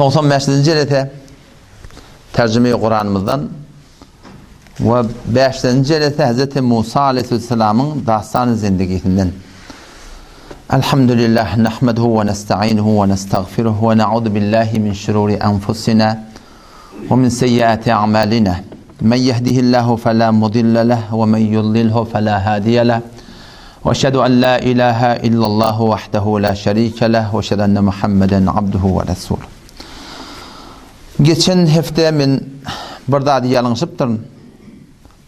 95-nji jelese terjime-i Kuranymyzdan we 5-nji jelese Hz. Musa aleyhisselamyň dastany zindigisinden. Elhamdülillah nahmeduhu we nesta'inuhu we nestagfiruhu we na'udhu billahi min şururi enfusina we min seyyiati a'malina. Men yehdihillahu fela mudille leh we men yudlilhu fela hadiye leh. We eşhedü en la ilahe illallah wahdehu la şerike leh we eşhedü enne Muhammeden abduhu we resuluh. Geçen hepde men bir zady ýalňyşypdyryn.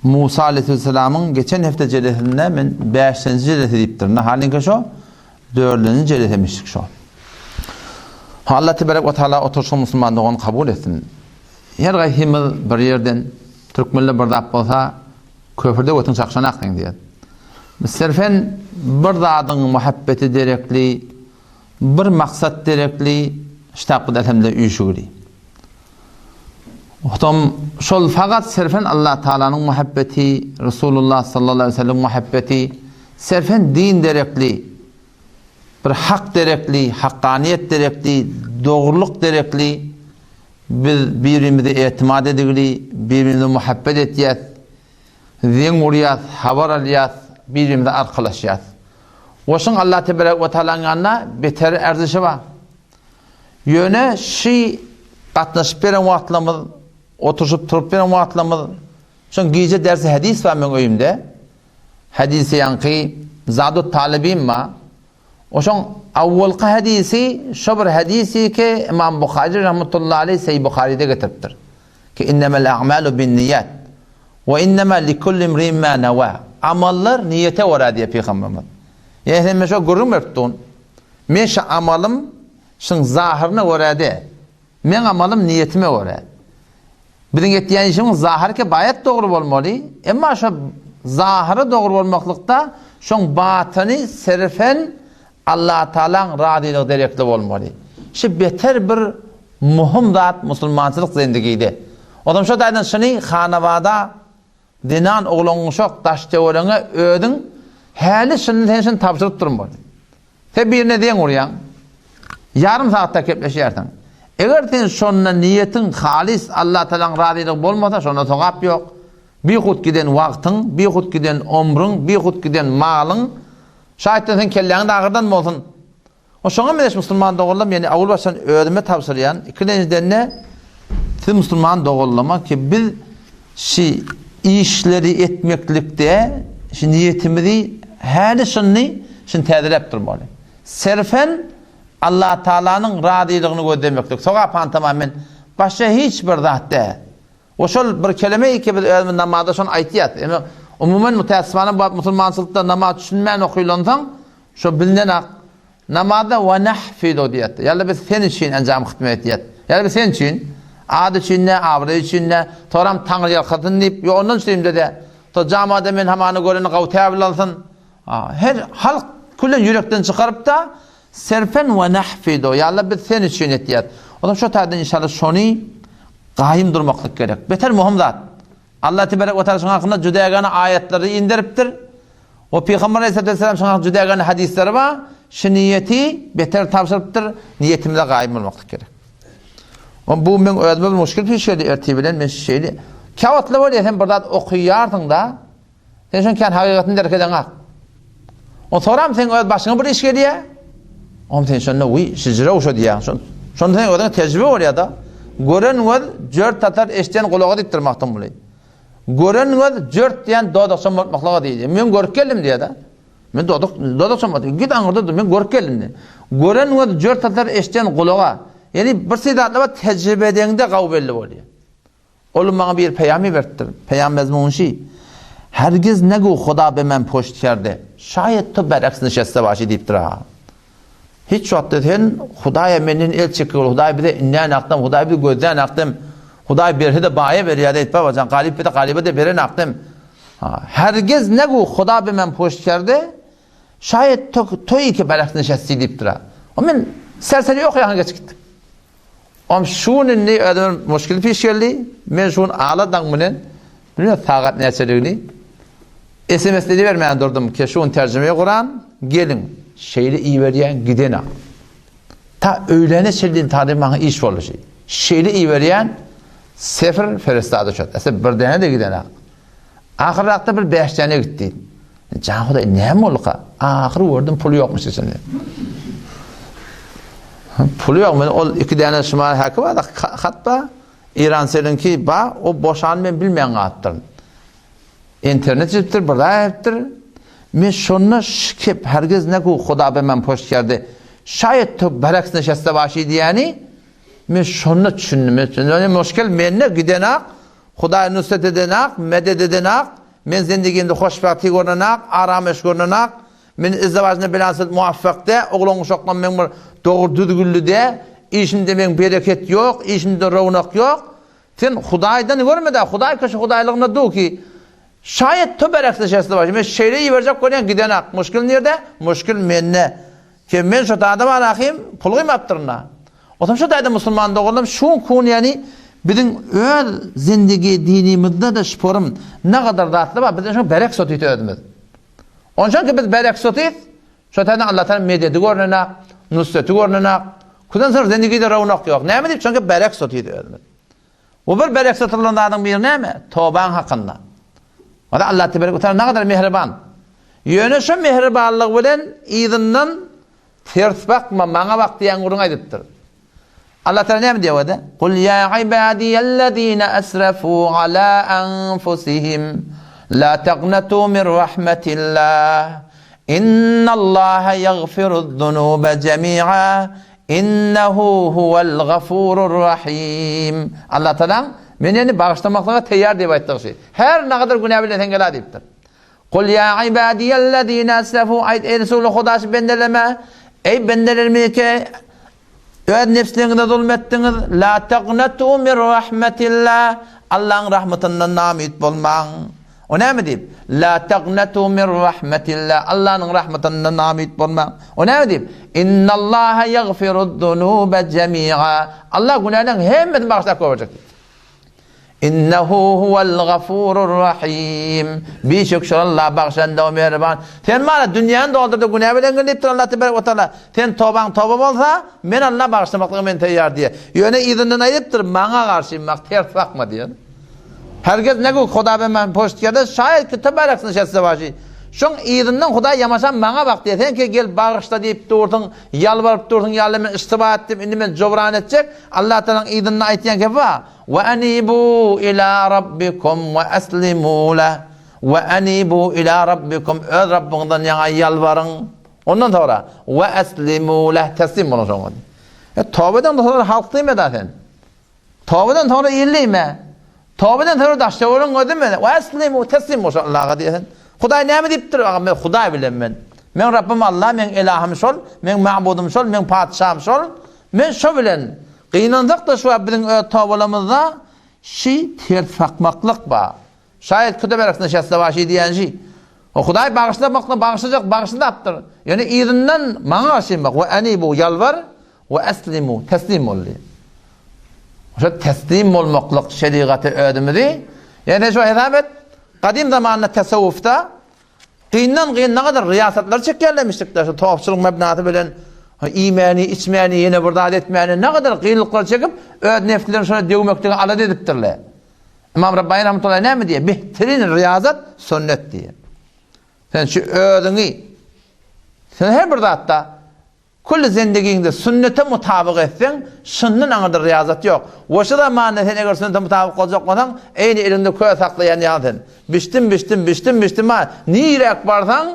Musa aleyhisselamyň geçen hepde jelesinde men 5-nji jelesi diýipdirin. Halinki şo 4-nji jelesemişik şo. Allah tebarek we taala oturşy musulman dogan kabul etsin. Her gaýsymyz bir ýerden türkmenler bir zat bolsa Köprüde götüň çakşanak seň diýer. Serfen bir zadyň muhabbeti derekli, bir maksat derekli ştapda elhamdülillah üýşügili. Otam şol fakat serfen Allah Taalanyň muhabbeti, Resulullah sallallahu aleyhi ve sellem muhabbeti, serfen din derekli, bir hak derekli, hakkaniýet derekli, dogrulyk derekli Biz birimize etimat edigli, birimize muhabbet etýäs, zeň urýas, habar alýas, birimize arkalaşýas. Goşuň Allah teberek we taalaň ýanynda beter erzişi bar. Ýöne şi gatnaşyp beren wagtlarymyz, oturyşyp turup beren wagtlarymyz, şoň gije dersi hadis bar meň öýümde. Hadisi ýaňky Zadut Talibin bar. Oşoň awwalky hadysy şo bir hadysy ki Imam Buhary rahmetullahi aleýh Sahih Buharyda getiripdir. Ki innemel a'malu bin niýat we innema likulli imri'in ma nawa. Amallar niýete görä diýýär pygamberimiz. Ýa sen men şo gürrüň berip durun. Men şu amalym şuň zahyryna görä de. Meň amalym niýetime görä. Biziň etýän işimiz zahyry ki baýat dogry bolmaly, emma şo zahyry dogry bolmaklykda şoň batyny sirfen Allatagalaň razylygy derekli bolmaly. Şi beter bir muhim zat musulmançylyk zendigide. Ozam şo taýdan şuny hanawada zenan oglan uşak daş töweregiňe özüň häli şuny sen şuny tabşyryp durmaly. Sen birine zeň urýaň. Ýarym sagatda kepleşýärsiň. Eger sen şonda niýetiň halys Allatagalaň razylygy bolmasa, şonda sogap ýok. Bihut giden wagtyň, bihut giden omrüň, bihut giden malyň, şaýatdan seň kelläňi-de agyrdan bolsun. O şoňa meňzeş musulman doganlarym, ýagny awul başdan özüme tabşyrýan, ikilenjiden-de siz musulman doganlaryma ki biz şi işleri etmeklikde şi niýetimizi häli şindi şini täzeläp durmaly. Serfen Allatagalanyň razylygyny gözlemeklik. Sogap hantama men başga hiç bir zat däl. We şol bir keleme ki biz özümiz namazda şony aýtýas. Ýöne umuman mütäessifana bu musulmançylykda namaz düşünmän okylansoň şo bilinen ak Namazda we nahfidu diýýär. Ýa-da biz sen üçin enjam hytmet etýäs. Ýa-da biz sen üçin, ad üçin dä, abraý üçin dä, soram Taňry ýalkasyn diýip, ýok ondan üçin-de dä. To jamada men hamany göreni gawy täwil alsyn. Her halk külen ýürekden çykaryp-da, serfen we nahfidu, ýa-da biz sen üçin etýäs. Onsoň şo taýdan inşallah şony gaýym durmaklyk gerek. Beter möhüm zat. Allah tebarek we taala şuň hakynda jüdägana aýatlary inderipdir. We Pygamber aleyhissalatu vesselam şuň hakynda jüdägana hadysleri bar. Şu niýeti beter tabşyrypdyr. Niýetimize gaýym bolmaklyk gerek. O bu meň özüme bir muşkil piş geldi ertir bilen men şeýle käwagtlar bolýar sen bir zat okaýarsyň-da sen şoň kän hakykatyny derk edeňok. O soram seň öz başyňa bir iş gelýär. Om sen şonda wiý şijire uşa diýýäň. Şon şonda sen özüňe tejribe bolýar-da. Gören göz jört tatar, eşden gulaga diýipdir Magtymguly. Gören göz jört diýen dodak çommaltmaklyga diýdi. Men görüp geldim diýýär-de. Men dodak dodak çommaltdy. Git aňyrda dur, men görüp geldim diýdi. Gören göz jört tatar, eşden gulaga. Ýani bir zatlar bar tejribe edeňde gawy belli bolýar. Ol maňa bir peýam iberipdir. Peýam mezmuny şi, Hergiz negu Huda be men poşt kerde, şaýet tu beraks nişeste başy diýipdir-a. Hiç wagtda sen Hudaýa menden el çekgil, Hudaý bize indän akdam, Hudaý bizi gözlän akdam, Hudaý berse-de baýa berýär diýip babajan, garyp bize garyba-da beren akdam. Hergiz negu Huda be men poşt kerde, şaýet tu toýy ki beraks nişesti diýipdir-a. O men serseri okaýan geçip gitdim. Om şu gün indi özüme muşkil piş geldi. Men şu gün ala daň bilen bilmem sagat näçeligini SMS edibermän durdum ki şu gün terjime Kuran geliň. Şeýle iberýän gidena. Ta öýläne çenli taryp maňa iş boldy şi. Şeýle iberýän sefr ferestada şot. Ese bir däne-de gidenak. Ahyrrakda bir bäş däne gitdi. Jan Hudaý näme bolduka? Ahyr gördüm puly ýokmuş içinde. Puly ýok. Men ol iki däne şumal häki bar, hat bar. Iran seliňki bar, o boşany men bilmän galypdyryn. Internet edipdir, bir zat edipdir. Men şonda şikep hergiz negu Huda be men poşt kerdi. Şaýet to bereks neşeste başy diýeni men şonda düşündim. Men düşündim. Muşkil mende gidenak, Hudaý nusret edenak, medet edenak, men zendigimde hoşbagty görnenak, arameş görnenak, men izdiwajynda bilansat muwaffak de, oglan uşaklam meň bir dogry düzgünli de, işimde meň bereket ýok, işimde rownak ýok. Sen Hudaýdan görme-de, Hudaý köşi Hudaýlygynda dur ki, şaýat to bereksli şesli baş. Men şeýle iberjek bolýan gidenak. Muşkil nirde? Muşkil mende. Ki men şo taýda bar ahym, pul gyýmapdyryn-da. Otam şo taýda musulman doganlarym şu günki gün ýani biziň öz zindigi dinimizde-de şporum nagadar zatlar bar, biz şoň berek sotyt özümiz. Onçan ki biz berek sotyt, şo taýdan Allah Taala mededi görnenak, nusreti görnenak. Kudan soň zindigide rownak ýok. Näme diýip, çünki berek sotyt özümiz. Bu bir berek sotulan zadyň biri näme? Tobaň hakynda. Wala Allah tebarek we taala nagadar mehriban. Ýöne şo mehribanlygy bilen yzyndan Ters bakma, maňa bak diýen gürrüň aýdypdyr. Allah Teala näme diýýär wada? Kul ýa ibadiýellezine asrafu ala anfusihim la taqnatu min rahmetillah. Innallaha ýagfiruz-zunuba jemi'a innehu huwal gafurur rahim. Allah Teala men ýene bagyşlamaklyga teýýar diýip aýtdygy şi. Her nagadar günä bilen sen gela diýipdir. Kul ýa ibadiýellezine esrefu aýt eý Resuly Hudaşy bendelerime, eý bendelerim ki öz nebsleriňize zulum etdiňiz, la taqnatu min rahmetillah Allahyň rahmatyndan namyt bolmaň. O näme diýip? La taqnatu min rahmetillah Allanyň rahmatyndan namyt bolmaň. O näme diýip? Innallaha ýagfiruz-zunuba jemi'a Allah günäleriň hemmesini bagyşlap goýberjek diýip. Innehu huwel gafurur rahim. Bişek şol Allah bagşan da mähriban. Sen mala dünýäni doldurdy günä bilen gel diýipdir Allah tebarek we taala. Sen tobaň toba bolsa, men Allah bagyşlamaklyga men taýýar diýýär. Ýöne yzyndan aýdypdyr, maňa garşy bak, ters bakma diýýär. Hergez ne gök Huda be men poşt ýerde şaýat ki tebarek nişetse başy. Şoň yzyndan Hudaý ýamaşan maňa bak diýýär. Sen ki gel bagyşla diýip dursuň, ýalbaryp dursuň ýaly men iştiba etdim, indi men jobran etjek. Allah Taalanyň yzynda aýtýan gepi bar. We enibu ila rabbikum we eslimu leh. We enibu ila rabbikum öz Rabbyňyzdan ýaňa ýalbaryň. Ondan soňra we eslimu leh teslim boluň şoňa. E toba eden soňra halk diýme da sen. Toba eden soňra il diýme. Toba eden soňra daş töweregiň gözleme. We eslimu teslim bol Allaha diýesen. Hudaý näme diýipdir? Aga men Hudaý bilen men. Men Rabbym Allah, men elahym şol, men mabudym şol, men patyşahym şol. Men şo bilen, gynansak-da şu wagt biziň öz tobalamyzda şi ters bakmaklyk bar. Şaýat küde bereksine şäsle bar şi diýýän şi. O Hudaý bagyşlamaklyk bagyşlajak bagyşlapdyr. Ýöne yzyndan maňa garşy bak we enibu ýalbar we eslimu teslim bol diýýär. Şo teslim bolmaklyk şerigata özümizi ýöne şo hesap et gadym zamanda tesewwufda Kyndan kyn nagadar ryýasatlar çekýärlermişdikler, şu topçulyk mebnasy bilen iýmäni, içmäni, ýene bir zat etmäni nagadar kynlyklar çekip, öz nefslerini şona döwmekligi alada edipdirler. Ymam Rabbani rahmetullahi näme diýýär? Behterin ryýazat sünnet diýýär. Sen şu özüňi sen her bir zatda Külli zendigiňde sünnete mutabyk etseň, şundan aňyrda ryýazat ýok. We şu zamanda sen eger sünnete mutabyk boljak bolsaň, eýni eliňde köz saklaýan ýaly sen. Biçdim, biçdim, biçdim, biçdim ha, niräk barsaň,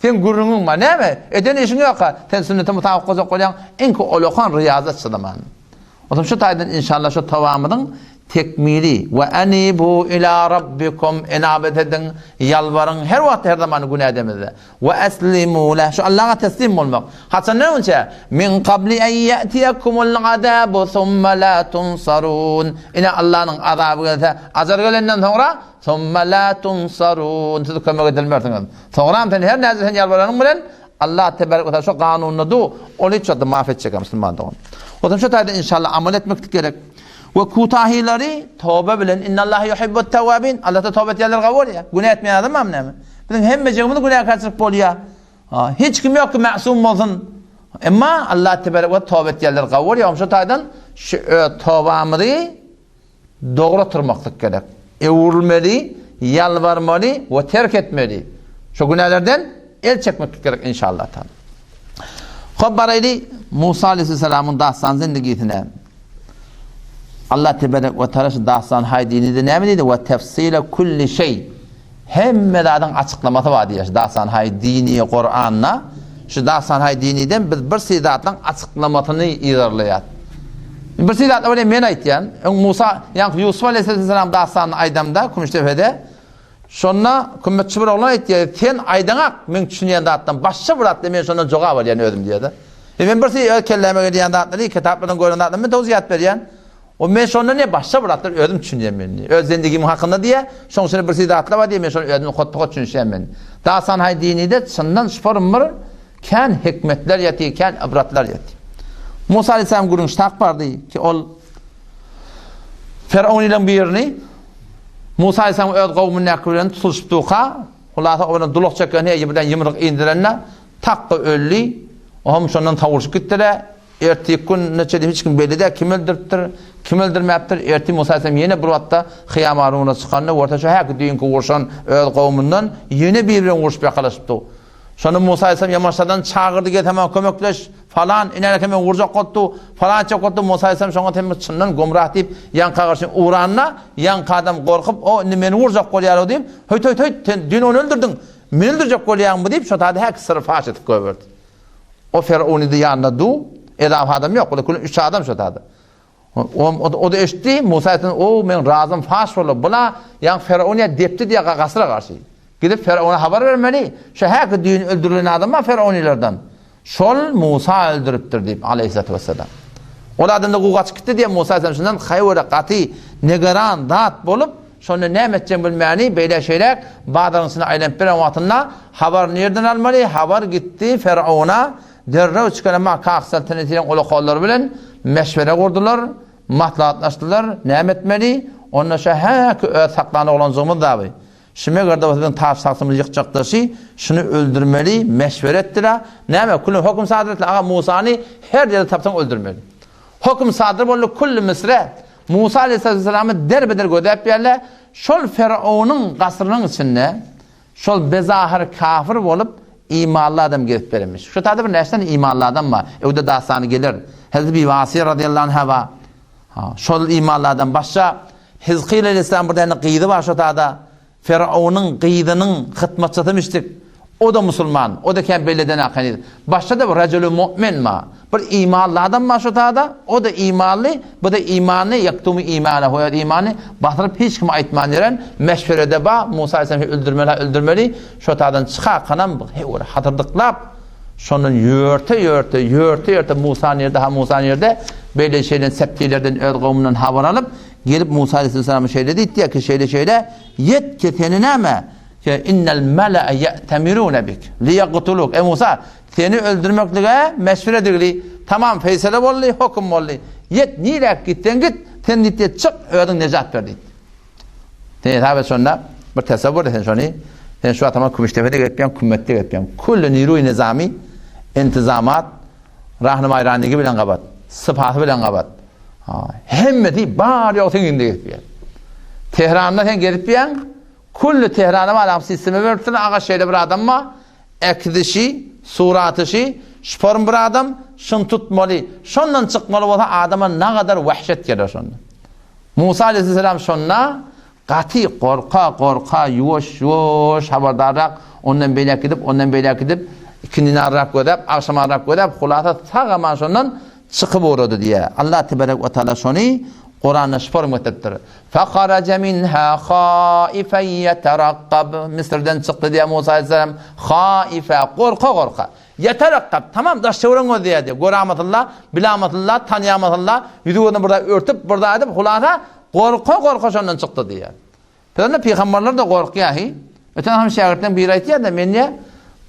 seň gürrüňiň bar. Näme? Eden işiň ýok-a. Sen sünnete mutabyk boljak bolýaň, iňki olakan ryýazat şu zaman. Onsoň şu taýdan inşallah şu tobamyzyň tekmili we enibu ila rabbikum enabet ediň, ýalbaryň her wagt her zaman günä edemizde. We eslimu leh şu Allaha teslim bolmak. Haçandan öňçe min kabli en ýetiyekumul azabu summa la tunsarun. Ine Allanyň azaby gelse, ajar gelenden soňra summa la tunsarun siz kömek edilmersiňiz. Soňram sen her näce sen ýalbaranyň bilen Allah tebarek we taala şu kanunda du, ol hiç wagtda maaf etjek musulman dogan. Otam şu taýda inşallah amal etmeklik gerek. We kutahilary toba bilen innallaha yuhibbut tawabin. Allah da toba etýänleri gawy görýär. Günä etmeýän adam barmy näme? Biziň hemmejigimiz günäkärçilik bolýar. Hiç kim ýok ki masum bolsun. Emma Allah tebarek we toba etýänleri gabul edýär. Şo taýdan şu öz tobamyzy dogry oturmaklyk gerek. Öwrülmeli, ýalbarmaly we terk etmeli. Şu günälerden el çekmeklik gerek inşallah taala. Hop baraýly Musa aleyhisselamyň dastan zindigisine. Allah tebarek we taala şu dastan haýdinide näme diýdi? We tefsile kulli şeý. Hemme zadyň açyklamasy bar diýýär şu dastan haýdini Kuranda. Şu dastan haýdiniden biz bir şey zatlaryň açyklamasyny yzarlaýar. Bir şey zatlar bilen men aýtýan. Öň Musa, ýa Ýusuf aleyhisselam dastanyny aýdamda Kümüşdepede Şonda kümmetçi bir oglan aýtýar, Sen aýdaňak, meň düşünýän zatdan başga bir zatda men şondan jogap alýan özüm diýýär-de. E men bir şey öz kelläme gelýän zatlary, kitaplardan gören zatlarymy men towsiýat berýän. O men şondan ne başga bir zatlar özüm düşünýän men diýýär. Öz zendigimiň hakynda diýýär, şoň üçin bir şey zatlar bar diýýär, men şony özüm hotba-hot düşünişýän men. Dasan haý dinide çyndan şuparym bir kän hikmetler ýatyr, kän ybratlar ýatyr. Musa aleyhisselam gürrüň ştak bardy ki ol Firaun ile birini Musa aleyhisselam öz gowmundäki bilen tutulyşyp durka, hulasa o bilen dulak çeken heýi bilen ýumruk indirende takga öldi. Ohm şondan sowulyşyp gitdiler. Erteki gün neçe hiç kim belli däl, kim öldüripdir, kim öldürmäpdir. Ertir Musa aleyhisselam ýene bir wagtda hyýamaruna çykanda görse şu häki düýnki urşan öz gowmundan ýene bir bilen urşup ýakalaşypdy. Şonda Musa aleyhisselam ýamaşadan çagyrdy, gel sen maňa kömekleş, falan, inäne meni urjak bolupdy, falan etjek bolupdy. Musa aleyhisselam şoňa sen bir çyndan gümrah diýip, ýaňka garşy uranda, ýaňky adam gorkup, o indi meni urjak bolýar-ow diýip, höýt, höýt, höýt, sen düýn ony öldürdiň, meni öldürjek bolýaňmy diýip, şo taýda häki syry paş edip goýberdi. O Ferownydy ýanynda du, edafa adam ýok, olar külli üç adam şo taýda. O-da eşitdi, Musa aýtdy, O, meň razym faş boldy, bula, ýaňy Firaun ýa depdi diýýär gagasra garşy. Gidip Firauna habar bermeli, şu häki düýn öldürilen adam bar Firaunilerden. Şol Musa öldüripdir diýip, aleýhissalatu wessalam. Ol adam-da gowy gaçyp gitdi diýýär, Musa aýtsam şundan haýwara gaty nigeran zat bolup, şonda näme etjegini bilmäni, beýle-şeýläk bazaryň içinde aýlanyp beren wagtynda habar nirden almaly, habar gitdi Firauna, Derrew çykan emma Kak saltanatiniň ulakanlary bilen meşwere gurdular, maslahatlaşdylar, näme etmeli, onda şa häki öz saklan oglanjygymyz daby, şu meger-de bolsa biziň taç-tagtymyzy ýykjak daşy, şuny öldürmeli, meşwere etdiler, näme, külli höküm sadyr etdiler, aga Musany her ýerde tapsaň öldürmeli. Höküm sadyr boldy külli Misre, Musa aleýhissalamy derbe-der gözläp ýörler, şol Ferownyň gasrynyň içinde, Şol bezahyr kafir bolup, imanly adam gezip berenmiş. Şu taýda bir näçe sany imanly adam bar. Öwde dastany geler. Hezreti Bibi Asiýe razyýallahu anha bar. Ha, şol imanly adam başga Hizkil aleyhisselam bir däne gyzy bar şu taýda. Firawnyň gyzynyň hytmatçysymyşdyk. O-da musulman, o-da kän belleden akanyz. Başga-da bir rejülü mu'min bar. Bir imanly adam bar şu taýda, o-da imanly, bu-da imanly, ýektumu imanehu, öz imanyny basyryp hiç kime aýtman ýören, meşwerede bar, Musa aleyhisselam öldürmeli-hä öldürmeli, şo taýdan çykarkanam heý bir hatyrdyklap, şondan ýörte-ýörte, ýörte-ýörte Musa nirde-ha Musa nirde, beýle-şeýle septilerden öz gowumyndan habar alyp, gelip Musa aleyhisselama şeýle diýipdir ki, şeýle-şeýle, ýet ki seni näme, Ki innel mele'e ye'temirune bik liyaqtuluk. Ey Musa, seni öldürmeklige meşwür edildi. Tamam, feýsele boldy, höküm boldy. Ýet, niräk gitseň git, sen diýdi, çyk, özüň nejat ber diýdi. Sen hesap et şonda, bir tesewwür et sen şony. Sen şu wagt Kümüşdepede gezipýäň, Kümmetde gezipýäň. Külli niruý nizami, intizamat, rahnumaý-ranigi bilen gabat, sypaty bilen gabat. Hemmesi bar ýok seň ýüzünde gezipýär. Tehranda sen gezipýäň, Külli Tehrana bar adam sistema beripdir, aga şeýle bir adam bar, äkidişi, suratyşy, şform bir adam, şuny tutmaly, şondan çykmaly bolsa adama nagadar wahşet geler şonda. Musa aleyhisselam şonda gaty gorka gorka ýuwaş ýuwaş habardarrak ondan beýläk gidip ondan beýläk gidip ikindinarrak gözäp agşamarrak gözäp hulasa sag aman şondan Çykyp ugrady diýýär. Allah tebarek we taala şony Kuranda şu forma getiripdir. Faharaja minha haifen yeterakkab. Müsürden çykdy diýýär Musa aleyhisselam. Haife, gorka-gorka. Yeterakkab, tamam daş-töweregini gözleýär diýýär. Göramasynla, bilamasynla, tanýamasynla, ýüzi-gözüni bir zat örtüp, bir zat edip, hulasa gorka-gorka şondan çykdy diýýär. Onda pygamberler-de gorkýar hi. Öten hem şägirtleň biri aýtýar-da, men diýýär,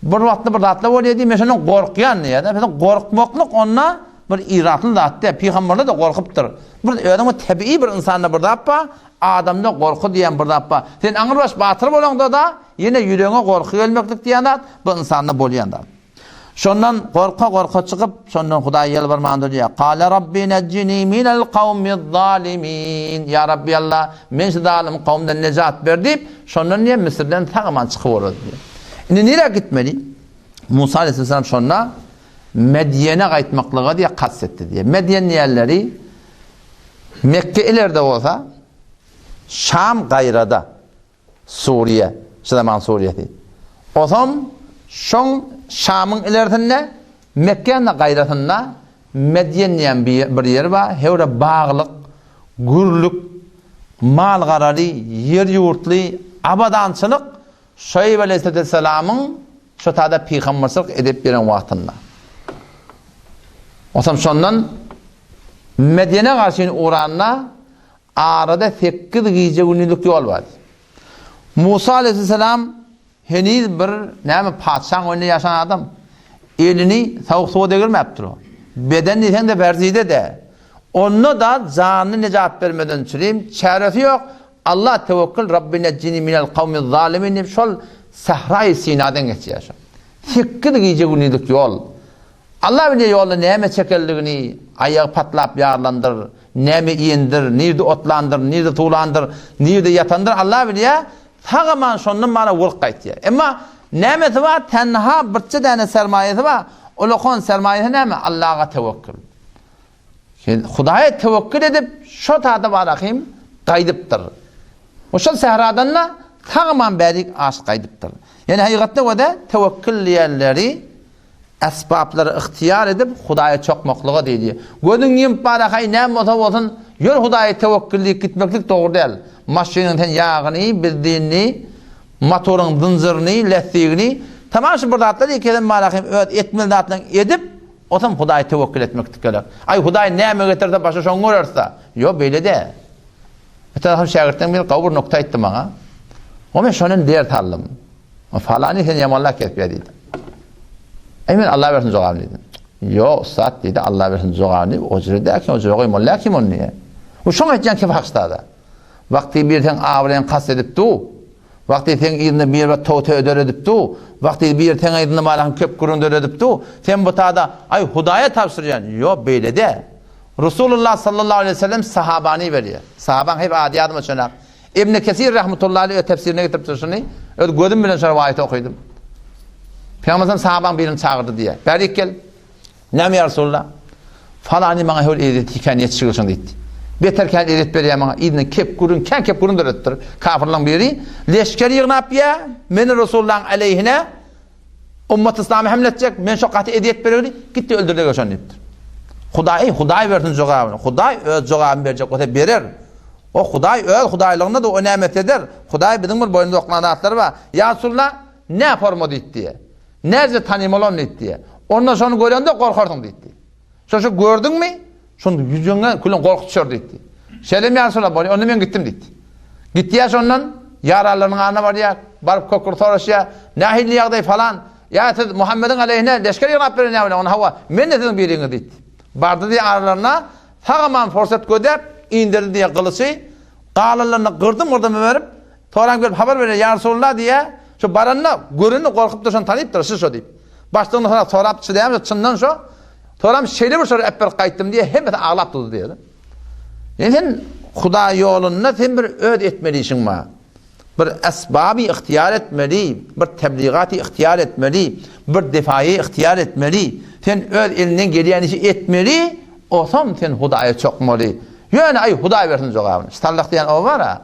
bir wagtda bir zatlar bolýar diýýär, men şondan gorkýan diýýär-de. Biziň gorkmaklyk onda bir iratly zat diýýär. Pygamberler-de gorkupdyr. Bir özüň bir tebigy bir ynsanda bir zat bar, adamda gorky diýen bir zat bar. Sen aňrybaş batyr bolaňda-da, ýene ýüregiňe gorky gelmeklik diýen zat bu ynsanda bolýan zat. Şondan gorka-gorka çykyp, şondan Hudaýa ýalbarman durýar. Kale Rabbi nejjini minel kawmiz zalimin. Ýa Rabbi Allah, men şu zalym kawmdan nejat ber diýip, şondan diýýär, Müsürden sag-aman çykyp ugrady diýýär. Indi nirä gitmeli? Musa aleyhisselam şonda Medýene gaýtmaklyga diýýär, kast etdi diýýär. Medýen diýenleri Mekke ilerde bolsa, Şam gaýrada. Suriýe, şu zaman Suriýesi. Osam şoň Şamyň ilerisinde, Mekgäň-de gaýrasynda Medýen diýen bir ýer bar, hewre baglyk, gürlük, mal-garaly, ýer-ýurtly, abadançylyk Şuaýb aleýhissalamyň şo tada pygamberçilik edip ýören wagtynda. Osam şondan Medýene garşy ugranda Arada sekiz gije-gündizlik ýol bar. Musa aleýhissalam heniz bir näme patyşaň öýünde ýaşan adam. Elini sowuk suwa degirmäpdir o. Beden diýseň-de berzide-de. Onda-da janyny nejat bermeden çürim çäresi ýok. Alla tewekkül Rabbi nejjini minel kawmiz zalimin diýip şol Sähraýy Sinadan geçýär şol. Sekiz gije-gündizlik ýol. Allah bilýär ýolda näme çekenligini, aýagy patlap ýarylandyr, näme iýendir, nirde otlandyr, nirde suwlandyr, nirde ýatandyr, Allah bilýär, sag-aman şondan mana wulk gaýtýar. Emma nämesi bar, tenha birçe däne sermaýasy bar, ulakan sermaýasy näme? Allaha tewekkül. Hudaýa tewekkül edip, şo tada barahym gaýdypdyr. We şol sähradan-da sag-aman bärik aşyp gaýdypdyr. Ýani hakykatda göre tewekkül diýenleri Esbaplary ygtyýar edip, Hudaýa çokmaklyga diýdi. Gözüňi ýumup bara-haý, näme bolsa bolsun, ýör Hudaýa tewekkül diýip gitmeklik dogry däl. Maşynyň sen ýagyny, benzinini, motoryň zynjyryny, lästigini, tamam şu bir zatlar ýekezen bara-haý öz etmeli zatlaryňy edip, osam Hudaýa tewekkül etmeklik gerek. Aý, Hudaý näme getirse başa şoňy göreris-da. Ýok, beýle däl. Bir tarapym şägirtleň biri gowy bir nukta aýtdy maňa. O men şondan ders aldym. Falany sen ýamanlap kesýär diýdi. Eý men Allah bersin jogabyny diýdim. Ýo ussat diýdi, Allah bersin jogabyny, o jüre däki, o jüre goýmaly däki ony diýýär. Bu şoň aýtýan ki faşdada. Wagty bir sen abraýyň kast edip du. Wagty sen yzynda bir bir towte öder edip du. Wagty bir sen yzynda malaň köp gürrüň döredip du. Sen bu tada aý Hudaýa tabşyrýan. Ýo beýle dä. Rasulullah sallallahu aleyhi ve sellem sahabany berýär. Sahabaň hep ady ýadyma çönak. Ibn Kesir rahmetullahi aleyh öz tefsirine getiripdir şuny. Öz gözüm bilen şu rowaýaty okydym. Pygamberimiz sahabaň birini çagyrdy diýýär. Bärik gel. Näme ýa Resulullah? Falany maňa höl ezýet kän ýetişigilşiň diýdi. Beter kän ezýet berýär maňa. Yzyndan kep gürrüň, kän kep gürrüň döredipdir. Kafirlaryň biri leşger ýygnap ýa meni Resulullahyň aleyhine Ummat yslamy hemle etjek, men şo gaty ezýet beregli, git de öldür-de şony diýipdir. Hudaý, Hudaý bersin jogabyny. Hudaý öz jogabyny berjek bolsa berer. O Hudaý öz hudaýlygynda-da o näme etse eder. Hudaý biziň bir boýnumyza oklan zatlary bar. Ýa Resulallah, nä forma diýdi diýe. Näce tanymaly ony diýdi diýe. Onda şony görende gorkarsyň diýdi. Şo şo gördüňmi? Şonda ýüzüňe külüň gorky düşer diýdi. Şeýlemi ýa Resulallah bolýar, onda men gitdim diýdi. Gitýär şondan ýaranlarynyň anyna barýar, baryp kökür soraşýar, nähili ýagdaý falan, ýa siz Muhammediň aleýhine leşger ýygnap beren ýa bilen, onda hawa, men-de siziň biriňiz diýdi. Bardy diýýär aralaryna, sag-aman pursat gözläp, inderdi diýýär gylyçy, galanlaryny gyrdym-gyrdym berip, soran gelip habar berýär, ýa Resulallah diýýär, şu baranda görende gorkup durşuny tanypdyr, şu şo diýip. Başlygyny sorap, sorap çydayamda çyndan şo, soram şeýle bir şor äpberip gaýtdym diýýär, hemmesi aglap durdy diýýär. Ýani sen Hudaý ýolunda sen bir öz etmeli işiň bar. Bir esbaby ygtyýar etmeli, bir tebligaty ygtyýar etmeli, bir defaýy ygtyýar etmeli. Sen öz elinden gelýän işi etmeli, osam sen Hudaýa çokmaly. Ýöne aý Hudaý bersin jogabyny. Stallak diýen oba bar-a.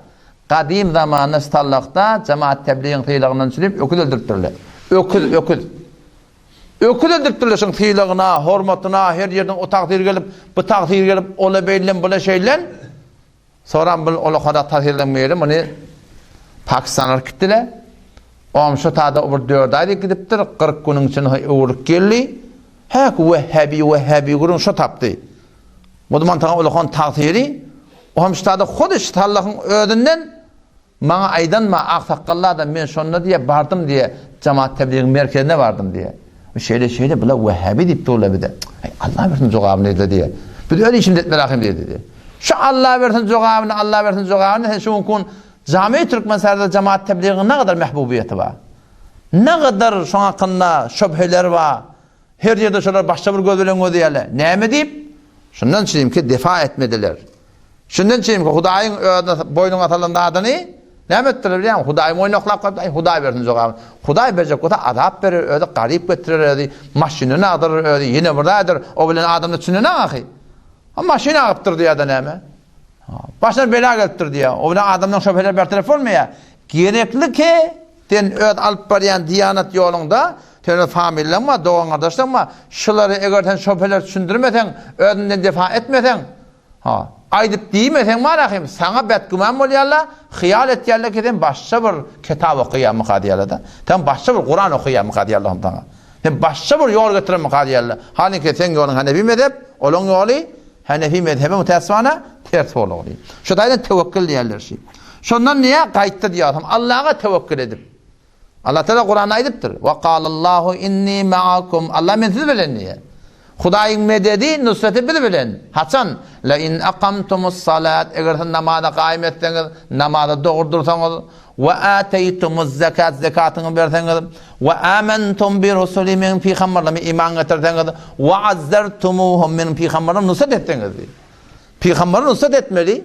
Gadym zamanda Stallakda jemaat tebligiň sylagyndan çülip öküz öldüripdirler. Öküz, öküz. Öküz öldüripdirler şoň sylagyna, hormatyna, her ýerden o tagsyr gelip, bu tagsyr gelip, ola beýlen, bula şeýlen. Soram bul olakada tasirleň biri muny Pakistana alyp gitdiler. Oňam şo tada bir 4 aý gidipdir, 40 günüň içinde öwrülip geldi. Häk wehhabi wehhabi gürrüň şo tapdy. Bu mantaga ulakan tagsyry, o hem şu tada hut şu Allahyň özünden Maňa aýdanma, aksakgally adam, men şonda diýýär, bardym diýýär, jemaat tebligiň merkezine bardym diýýär. Şeýle, şeýle, bular wehhabi diýip durlar bize. Aý, Allah bersin jogabyny diýdi diýýär. Biz öz işimizi etmeli ahym diýdi diýýär. Şu Allah bersin jogabyny, Allah bersin jogabyny, sen şu günki gün Jami Türkmenistanda jemaat tebligiň ne gadar mehbubiýeti bar. Ne gadar şoň hakynda şübheler bar. Her ýerde şolar başga bir göz bilen gözleýärler. Näme diýip? Şundan üçinki defa etmediler. Şundan üçinki Hudaýyň özüne boýnuňa salan zadyny näme etdiler bilýäňmi? Hudaýy moýnaklap goýupdy. Aý, Hudaý bersin jogabyny. Hudaý berjek bolsa azap berer, özi garyp getirer, özi maşynyny agdarar, özi ýene bir zat eder. O bilen adamda düşünenak ahy. Ha maşyn agypdyr diýýär-de näme? Başyna bela gelipdir diýýär. O bilen adamdan şübheler bertaraf bolmaýar. Gerekli ki sen öz alyp barýan diýanat ýoluňda sen öz familiýaň bar, dogan-gardaşlaň bar. Şulary eger sen şübheler düşündirmeseň, özünden defa etmeseň, ha, aýdyp diýmeseň bar ahim, saňa betgüman bolýarlar, hyýal etýärler ki sen başga bir kitap okaýarmyka diýýärler-de. Sen başga bir Kuran okaýarmyka diýýärler hem saňa. Sen başga bir ýol getirenmika diýýärler. Halynki seň ýoluň Hanefi mezhep, olaň ýoly Hanefi mezhebe mütäsbana ters bolugdy. Şu taýdan tewekkül diýerler şi. Şondan niýe gaýtdy diýýäsem, Allaha tewekkül edip. Allah Teala Kuranda aýdypdyr. Wa galallahu inni ma'akum. Allah men siz bilen diýýär. Hudaýyň mededi, nusreti biz bilen. Haçan? La in aqamtumus salat. Eger siz namaza gaýym etseňiz, namaza dogry dursaňyz, We ateýtumuz zekat, zekatyňyzy berseňiz, we amentum bi rusuli, meniň pygamberlerime iman getirseňiz, we azzertumuhum, meniň pygamberlerime nusrat etseňiz diýip. Pygambere nusrat etmeli.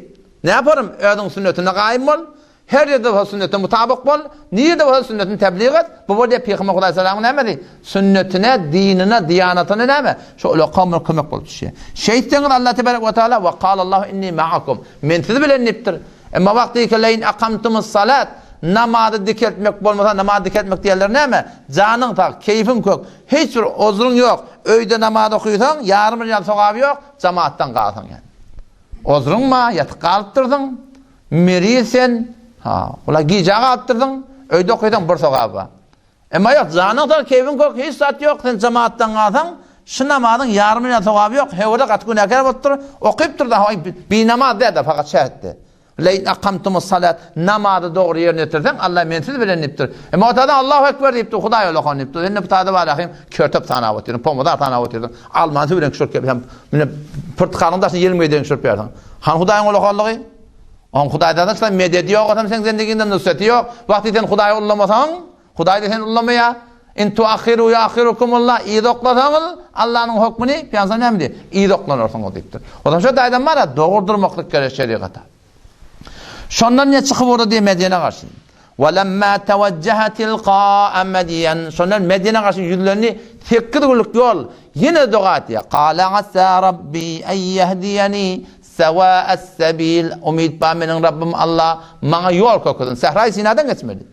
Ne yaparym? Özüň sünnetine gaýym bol. Her ýerde bolsa sünnete mutabyk bol. Nirede bolsa sünnetini tebliğ et. Bu bolýar Pygamber Hudaý salamyň nämesi? Sünnetine, dinine, diýanatyna näme? Şu ulaka bir kömek bolup düşýär. Şeýtseňiz Allah tebarek we taala we galallahu inni ma'akum. Men siz bilen diýipdir. Emma wagtyky leýin akamtumus-salat, namazy dikeltmek bolmasa, namazy dikeltmek diýenleri näme? Janyň sag, keýfiň kök, hiç bir ozruň ýok, öýde namaz okysaň, ýarym bir ýaly sogaby ýok, jamaatdan galsaň ýani. Ozruň bar, ýatyp galypdyrsyň, meriz sen, ha, ula gijä galypdyrsyň, öýde okysaň bir sogaby bar. Emma ýok, janyň sag, keýpiň kök, hiç zat ýok, sen jemaatdan galsaň, şu namazyň ýarymy ýa sogaby ýok, hewre gaty günäkär bolupdyr, okypdyr-da, hawa, binamaz däl-de, fakat şähetdi. Leýin akamtumus-salat, namazy dogry ýerine ýetirseň, Alla men siz bilen diýipdir. Emma o taýdan Allahu ekber diýipdir, Hudaý olakan diýipdir. Sen bu taýda bar ahim, kertep sanap otyrsyň, pomidor sanap otyrsyň, almany suw bilen küşürip gelip, mine pyrtykalyň daşyny ýelim geýdirip küşürip bersiň. Hany Hudaýyň olakanlygy? Oň Hudaýdan hiç zat mededi ýok, otam seň zendigiňde nusreti ýok. Wagty sen Hudaýy ullamasaň, Hudaý-da seni ullamaýar. In tuakhiru ýuakhirukumullah, yza oklasaňyz Allanyň hökmüni, Pygamberimiz näme diýýär? Yza oklanarsyňyz diýipdir. Otam şo taýdan bar-a, dogry durmaklyk gerek şerigata. Şondan ne çykyp urdy diýip Medýene garşy. Welemma tewejjehe tilkaa Medýen. Şondan Medýene garşy ýüzlendi, sekiz günlük ýol, ýene doga etýär. Kala asa Rabbi en ýehdiyeni Sewâ'es-sebil, Umyt bar meniň Rabbym Alla maňa ýol kökezsin. Sähraýy Sinadan geçmeli.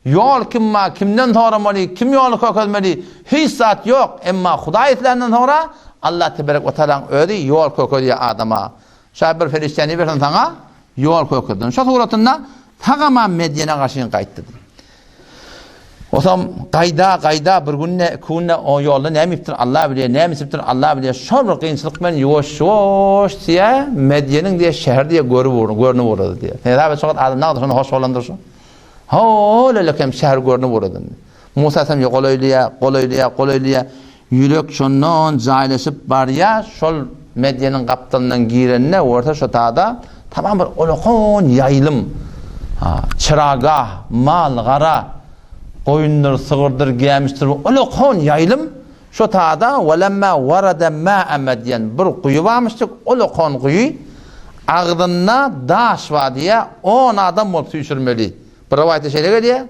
Ýol kim bar, kimden soramaly, kim ýoly kökezmeli, hiç zat ýok. Emma Hudaý isländen soňra Alla teberek we taalaň özi ýol kökezýär adama. Şa bir perişdäni ibersin saňa ýol kökezsin. Şo suratynda sag-aman Medýene garşy gaýtdy. Osam gaýda, gaýda bir günde, iki günde o ýolda näme iýipdir, Allah bilýär, näme içipdir, Allah bilýär. Şol bir kynçylyk bilen ýuwaş-ýuwaş diýýär, Medýeniň diýýär, şäheri diýýär, görüp ugrady, görnüp ugrady diýýär. Sen hesap et, şo wagt adam nagda şonda hoş bolandyr şu. Ho-o-lelekem şäher görnüp ugrady indi. Musa aleyhisselam ýa golaýlaýar, golaýlaýar, golaýlaýar. Ýürek şondan jaýlaşyp barýar, şol Medýeniň gapdalyndan girende görse şo tada tamam bir ulakan ýaýlym, çyragah, mal-gara, goýundyr, sygyrdyr, gämişdir bir ulakan ýaýlym şo tada welemma warada ma'a Medýen bir guýy barmyşdyk, ulakan guýy, agzynda daş bar diýýär, on adam bolup süýşürmeli. Bir rowaýatda şeýle gelýär.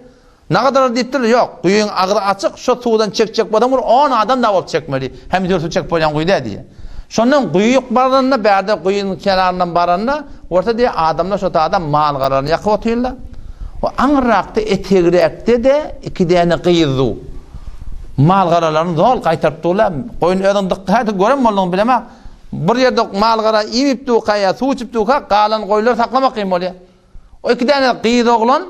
Nagadar diýipdirler, ýok, guýyň agzy açyk, şo suwdan çekjek bolsaň bir on adam dagy bolup çekmeli, hem dürsi çekip bolýan guýy däl diýýär. Şondan guýy baranda, bärde guýyň kenaryndan baranda, görse diýýär, adamlar şo taýda mal-garalaryny ýakyp otyrlar. O aňyrrakda, etegräkde-de iki däne gyz dur. Mal-garalaryny zol gaýtaryp durlar. Goýun özüň dykgat edip gören bolduňmy bilemok. Bir ýerde mal-gara iýip durka ýa suw içip durka, galan goýunlary saklamak kyn bolýar. O iki däne gyz oglan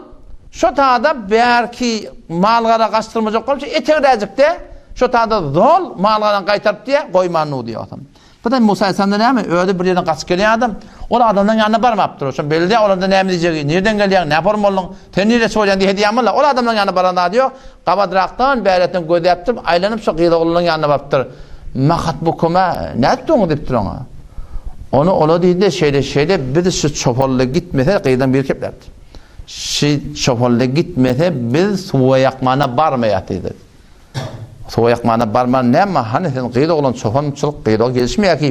şo tada bärki mal-gara gaçdyrmajak bolup şu etegräjikde şo tada zol mal-garany gaýtaryp diýýär, goýman nu diýýär otam. Bu da Musa aleyhisselamda näme? Özi bir ýerden gaçyp gelýän adam. Ol adamlaryň ýanyna barmapdyr. Şo belli däl, olarda näme diýjegi, nirden gelýäň, näme bolmalyň, sen nireçi bolýaň diýse diýýän Ol adamlaryň ýanyna baran zady ýok. Gabadrakdan, bärekden gözläpdir, aýlanyp şo gyz oglanlaryň ýanyna barypdyr. Mahat bu köme nätdiň diýipdir oňa. Ony ola diýdi, şeýle şeýle biz şu çopally gitmese gyzdan biri kepläpdir. Şi çopally gitmese biz suwa ýakmana barmaýas diýdi. Suwa ýakmana barman näme, hany sen gyz oglan çopançylyk gyz oglan gelişmeýär ki,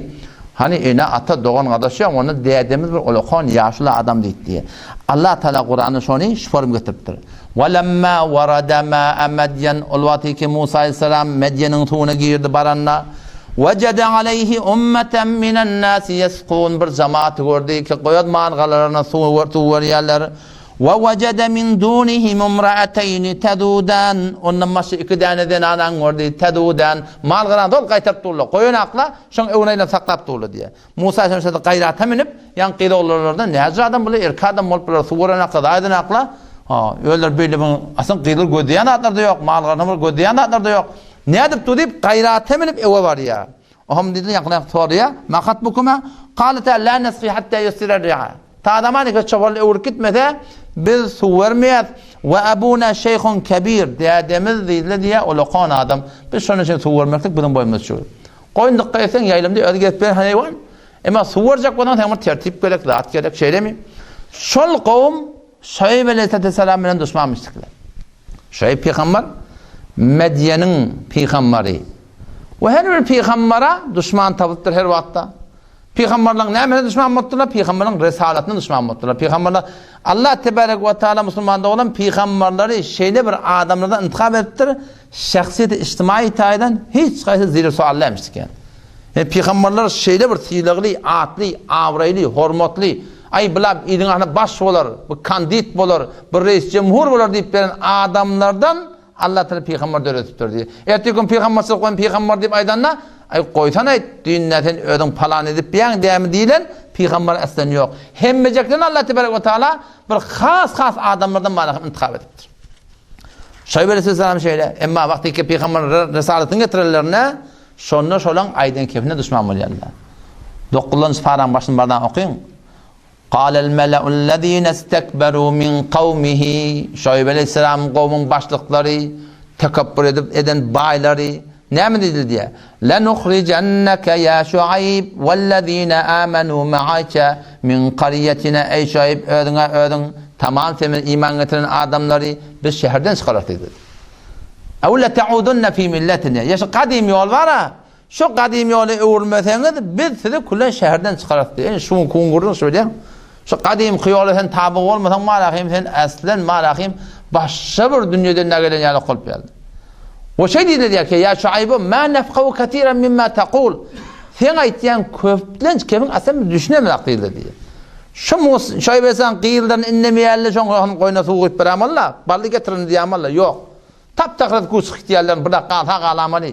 hany ene ata dogan gardaş ýok, onda dädemiz bir ulakan ýaşuly adam diýip diýýär. Allah Taala Kuranda şony şu form getiripdir. Welemma warada ma'a Madyan ol wagty ki Musa aleyhisselam Medýeniň suwuna girdi baranda wejede aleyhi ummeten minen nasi yesqun bir jamaat gördi ki goýaz malgalaryna suw suw berýärler. We wejede min dunihim imra'ateyni tezudan ondan başga iki däne zenanaň gördi tezudan mal-garany doly gaýtaryp durlar goýun akla şoň öwün aýlanyp saklap durlar diýýär. Musa aleyhisselam şeýle gaýrata münüp, ýaňky gyz oglanlardan näce adam bular erkek adam bolup bular suw gören akla zaýdan akla ha özleri beýle bir asyl gyzlar gözleýän zatlar-da ýok mal-garyny bir gözleýän zatlar-da ýok. Nädip dur diýip gaýrata münüp öwe barýar. Oham diýdi, ýaňkylar soraýar, Ma hatbukuma? Qalata la nasqi hatta yusdira ri'a. Ta zaman ki çopanlar öwrüp gitmese, biz suw bermeýäs. We abuna şeyhun kebir. Dädemiz diýdiler diýýär, ulakan adam. Biz şonuň üçin suw bermeklik biziň boýnumyza düşüp. Goýun dykga etseň ýaýlymda özi gezip ber haýwan. Emma suw berjek bolsaň saňa bir tertip gerek, zat gerek, şeýlemi? Şol gowum Şuaýb aleyhisselam bilen duşmanmyşdyklar. Şuaýb pygamber Medýeniň pygamberi. We her bir pygambere duşman tapypdyr her wagtda. Pygamberleň nämesine duşman bolupdyrlar? Pygamberleň risalatyna duşman bolupdyrlar. Pygamberler Allah tebarek we taala musulman dogan pygamberleri şeýle bir adamlardan intikap edipdir, şahsyýeti ijtimai taýdan hiç haýsy ziri sual dälmiş eken. Yani pygamberler şeýle bir sylagly, atly, abraýly, hormatly, Aý bular iliň arasynda baş bolar, bu kandid bolar, bu reis jemhur bolar diýip beren adamlardan Allah Taala pygamber döredipdir diýip. Ertir gün pygamberçilik goýun pygamber diýip aýdanda, aý goýsan aýt, düýn sen özüň palan edip biýäň dämi diýilen pygamber aslen ýok. Hemmejekden Allah tebarek we taala bir has-has adamlardan mana hem intihap edipdir. Şaýb aleyhisselam şeýle, emma wagty ki pygamber risalatyny getirenlerine Şonda şolaň aýdan kepine duşman bolýarlar. Dokuzynjy paraň başyny bardan okyň. Galel meleullezine istekberu min kawmihi Şuaýb aleýhissalamyň gowmuň başlyklary, tekepbür edip eden baýlary näme diýdi diýýär. Lenuhrijenneke ýa Şuaýb wellezine amenu ma'ake min qarýatina Eý Şuaýb özüňe özüň tamam sen bilen iman getiren adamlary biz şäherden çykararys diýdi. Ew leteudunne fi milletine. Ýa şu gadym ýol bar-a, şu gadym ýola öwrülmeseňiz, biz sizi külen şäherden çykararys diýýär. Indi şu günki gün gürrüň şu bilýäň. Şu gadymky ýola sen taby bolmasaň malahym sen äslen malahym başga bir dünýeden nä gelen ýaly bolup ýaly. We şeý diýdiler diýýär ki, ýa Şuaýbu ma nefkahu kesiran mimma taqul. Seň aýtýan köplenç kebiň aslen biz düşünemzok diýdiler diýýär. Şu Mus Şuaýb aleyhisselam gyzlaryny indemeýärler, şoň soň goýna suw guýup berämalla, bally getirin diýämalla, ýok. Tap-takyr guw çykyp gidýärler, bir galsa galamaly.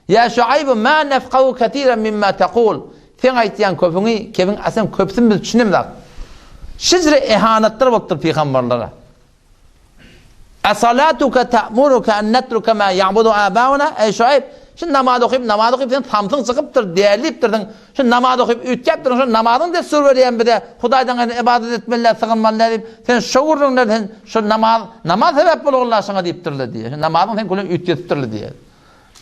Ýa Şuaýb ma nefkahu kesiran mimma taqul. Seň aýtýan köpüňi, kebiň aslen köpüsini biz düşünemzok. Şijre ehanatlar bolupdyr pygamberlere. Esalatuke ta'muruke en netruke ma ya'budu abauna Eý Şuaýb, şu namaz okyp, namaz okyp sen samsyň çykypdyr, dälipdirsiň. Şu namaz okyp üýtgäpdirsiň, şu namazyň dessur berýän bize, Hudaýdan gaýry ybadat etmeli däl, sygynmaly däl diýip, sen şo gürrüňler sen şu namaz, namaz sebäp bolugynda şoňa diýipdirler diýýär. Şu namazyň sen küle üýtgetipdirler diýýär.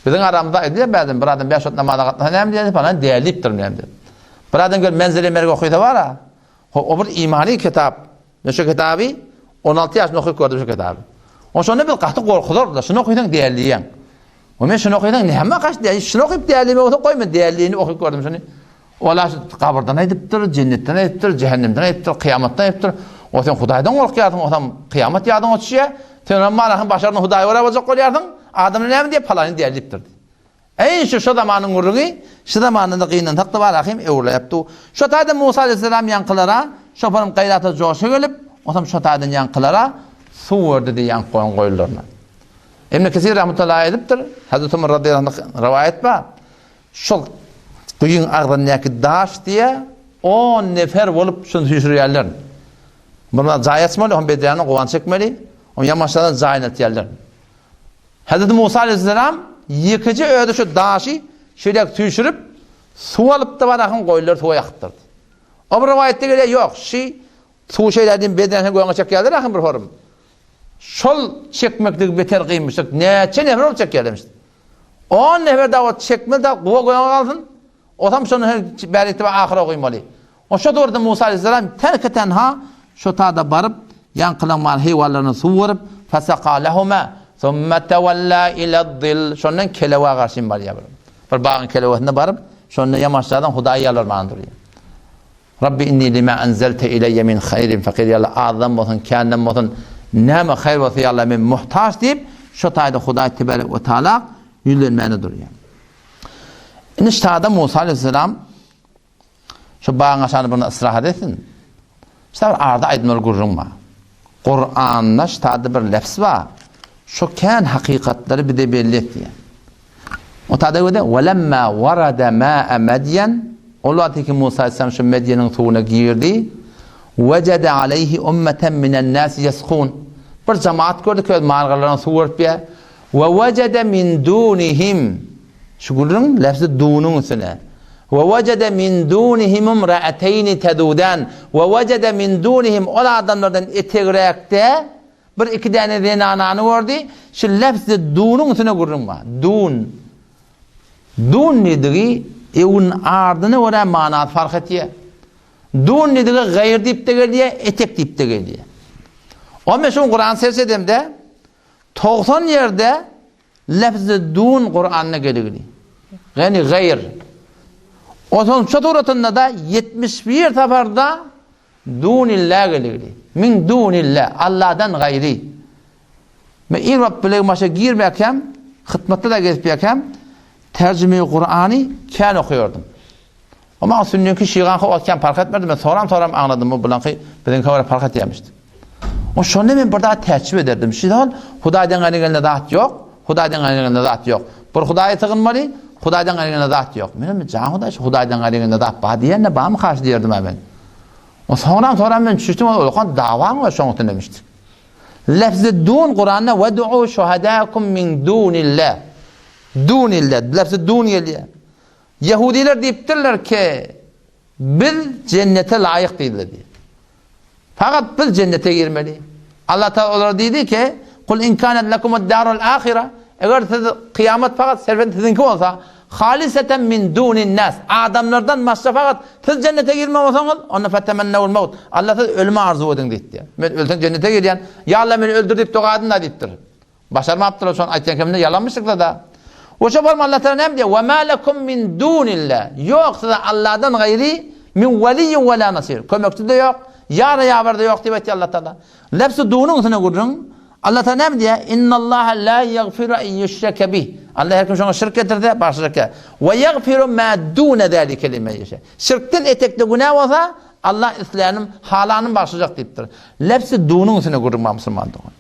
Biziň aramyzda aýdylýar bäzem bir adam bäş wagt namaza gatnasa näme diýýär, falan dälipdir näme diýip. Bir adam gel menzile merg okysa bar-a, o bir imany kitap. Men şu kitaby 16 ýaşymda okyp gördüm şu kitaby. O şonda biz gaty gorkuzardylar. Şuny okysaň dälliýäň. O men şuny okysaň näme gaç däli, şuny okyp dälliýme bolsa goý men dälliýini okyp gördüm şuny. Ola şu gabyrdan aýdypdyr, jennetden aýdypdyr, jähennemden aýdypdyr, kyýamatdan aýdypdyr. O sen Hudaýdan gorkýarsyň, o sen kyýamat ýadyňa düşýär. Sen onuň manasyny başaryny Hudaýa görä boljak bolýarsyň. Adamlar näme diýip palany dälliýipdir. Eý, şu şo zamanyň gürrüňi, şu zamanda-da gynansak-da bar ahym, öwrüläp dur. Şo taýda Musa aleýhissalam ýaňkylara, şoparam gaýrata joşa gelip, otam şo taýdan ýaňkylara suw berdi diý ýaňky goýun goýunlaryna. Ibn Kesir rahmetullahi aýdypdyr, Hazreti Umar radyýallahu anh rowaýat bar. Şol guýyň agzyndaky daş diýe on nefer bolup şuny süýşürýärler. Bunlar jaý açmaly, oň bedräni gowan çekmeli, oň ýamaşladan jaýyny atýarlar. Hezreti Musa aleyhisselam ýekeje özi şu daşy şeýläk süýşürip, suw alypdy barakyň goýunlary suwa ýakypdyr. O bir rowaýatda gelýär, ýok, şi suwy şeýle diýip bedresine göňe çekýärler ahym bir horum. Şol çekmekligi beter gynmyşdyk. Näçe nefer bolup çekýärlermiş. On nefer dagy çekmeli dagy guwa göňe galsyn. Osam şony her bäri ahyra goýmaly. Oşa döwürde Musa aleýhissalam terki-tenha şo tada baryp, ýaňkylaň mal heýwanlaryna suw berip, feseka lehuma, Summa tawalla ila-zyll. Şondan kelewa garşyn barýar bir. Bir bagyň kelewesine baryp, şonda ýamaşjadan Hudaýa ýalbarman durýar. Rabbi inni lima enzelte ileýe min haýrin fakir ýa Allah azdan bolsun, känden bolsun, näme haýyr bolsa ýa Allah men muhtaç diýip, şo taýda Hudaý tebarek we taala ýüzlenmäne durýar. Indi ştada Musa aleyhisselam şu bagyň aşagynda bir istirahat etsin. Ştada bir arda aýdymlar gürrüň bar. Kuranda ştada bir lefz bar. Şo kän hakykatlary bize belli etýär. O tada göde welemma warada ma'a Medyen ol wagty ki Musa aleyhisselam şu Medýeniň suwuna girdi. Wejede aleyhi ummeten minen nas yesqun. Bir jemaat gördü ki öz malgarlaryna suw berip ýa. We wejede min dunihim şu gürrüň lefzi dunuň üstüne. We wejede min dunihim imra'ateyni tedudan. We wejede min dunihim ol adamlardan etegräkde Bir iki däne zenanany gördi. Şu lebzi dunuň üstüne gürrüň bar. Dun. Dun diýdigi ewün ardyna görä manasy fark etýär. Dun diýdigi gaýr diýip-de gelýär, etek diýip-de gelýär. O men şu Kur'an search edemde 90 ýerde lebzi dun Kur'anda geligini. Ýagny gaýr. Oson şu suratynda da 71 saparda Dunillah geligli. Min dunillah, Allahdan gaýry. Men ir wagt bilegim başa girmäkäm, hytmatda-da gezip ýörkäm, terjime-i Kurany kän okaýardym. O maňa sünniňki, şigaňky o kän parh etmerdi. Men soram-soram aňladym, bu bulaňky biziňkä görä parh etýärmişdi. O şonda men bir zat täjjüp ederdim. Şidan Hudaýdan gaýry gelende zat ýok, Hudaýdan gaýry gelende zat ýok. Bir Hudaýa sygynmaly, Hudaýdan gaýry gelende zat ýok. Men hem jan Hudaý, şu Hudaýdan gaýry gelende zat bar diýende barmy karşy diýerdim men. O soňram soňram men düşdüm, ol okan dawaň we şoň üstünde demişdi. Lefzi dun Kuranda we du'u şuhadakum min dunillah. Dunillah, lefzi dun gelýär. Ýehudiler diýipdirler ki, Biz jennete laýyk diýdiler diýýär. Fakat biz jennete girmeli. Allah Taala olara diýdi ki, Kul in kanat lekumud darul ahira, eger siz kyýamat fakat serfen siziňki bolsa, haliseten min dunin nas, adamlardan başga fakat siz jennete girmek bolsaňyz, onda fetemennewul maut, Allah siz ölümi arzuw ediň diýipdir. Men ölsem jennete girýän, ýa Allah meni öldür diýip doga ediň-dä diýipdir. Başarmapdyrlar şony aýtýan keminde ýalanmyşlykda-da. We şo barma Allah Taala näme diýýär? Ve ma lekum min dunillah. Ýok size Allahdan gaýry min weliýin we la nasir. Kömekçi-de ýok, ýar-a ýawer-de ýok diýip aýtýar Allah Taala. Lefzi dunuň üstüne gürrüň. Allah Taala näme diýýär? Innallaha la ýagfiru en ýüşreke bih. Allah her kim şoňa şirk getirse, bagyşlajak. We ýagfiru ma dune zalike limen ýeşe. Şirkden etekde günä bolsa, Allah islänim, halanym bagyşlajak diýipdir. Lefzi dunuň üstüne gürrüň bar musulman dogan.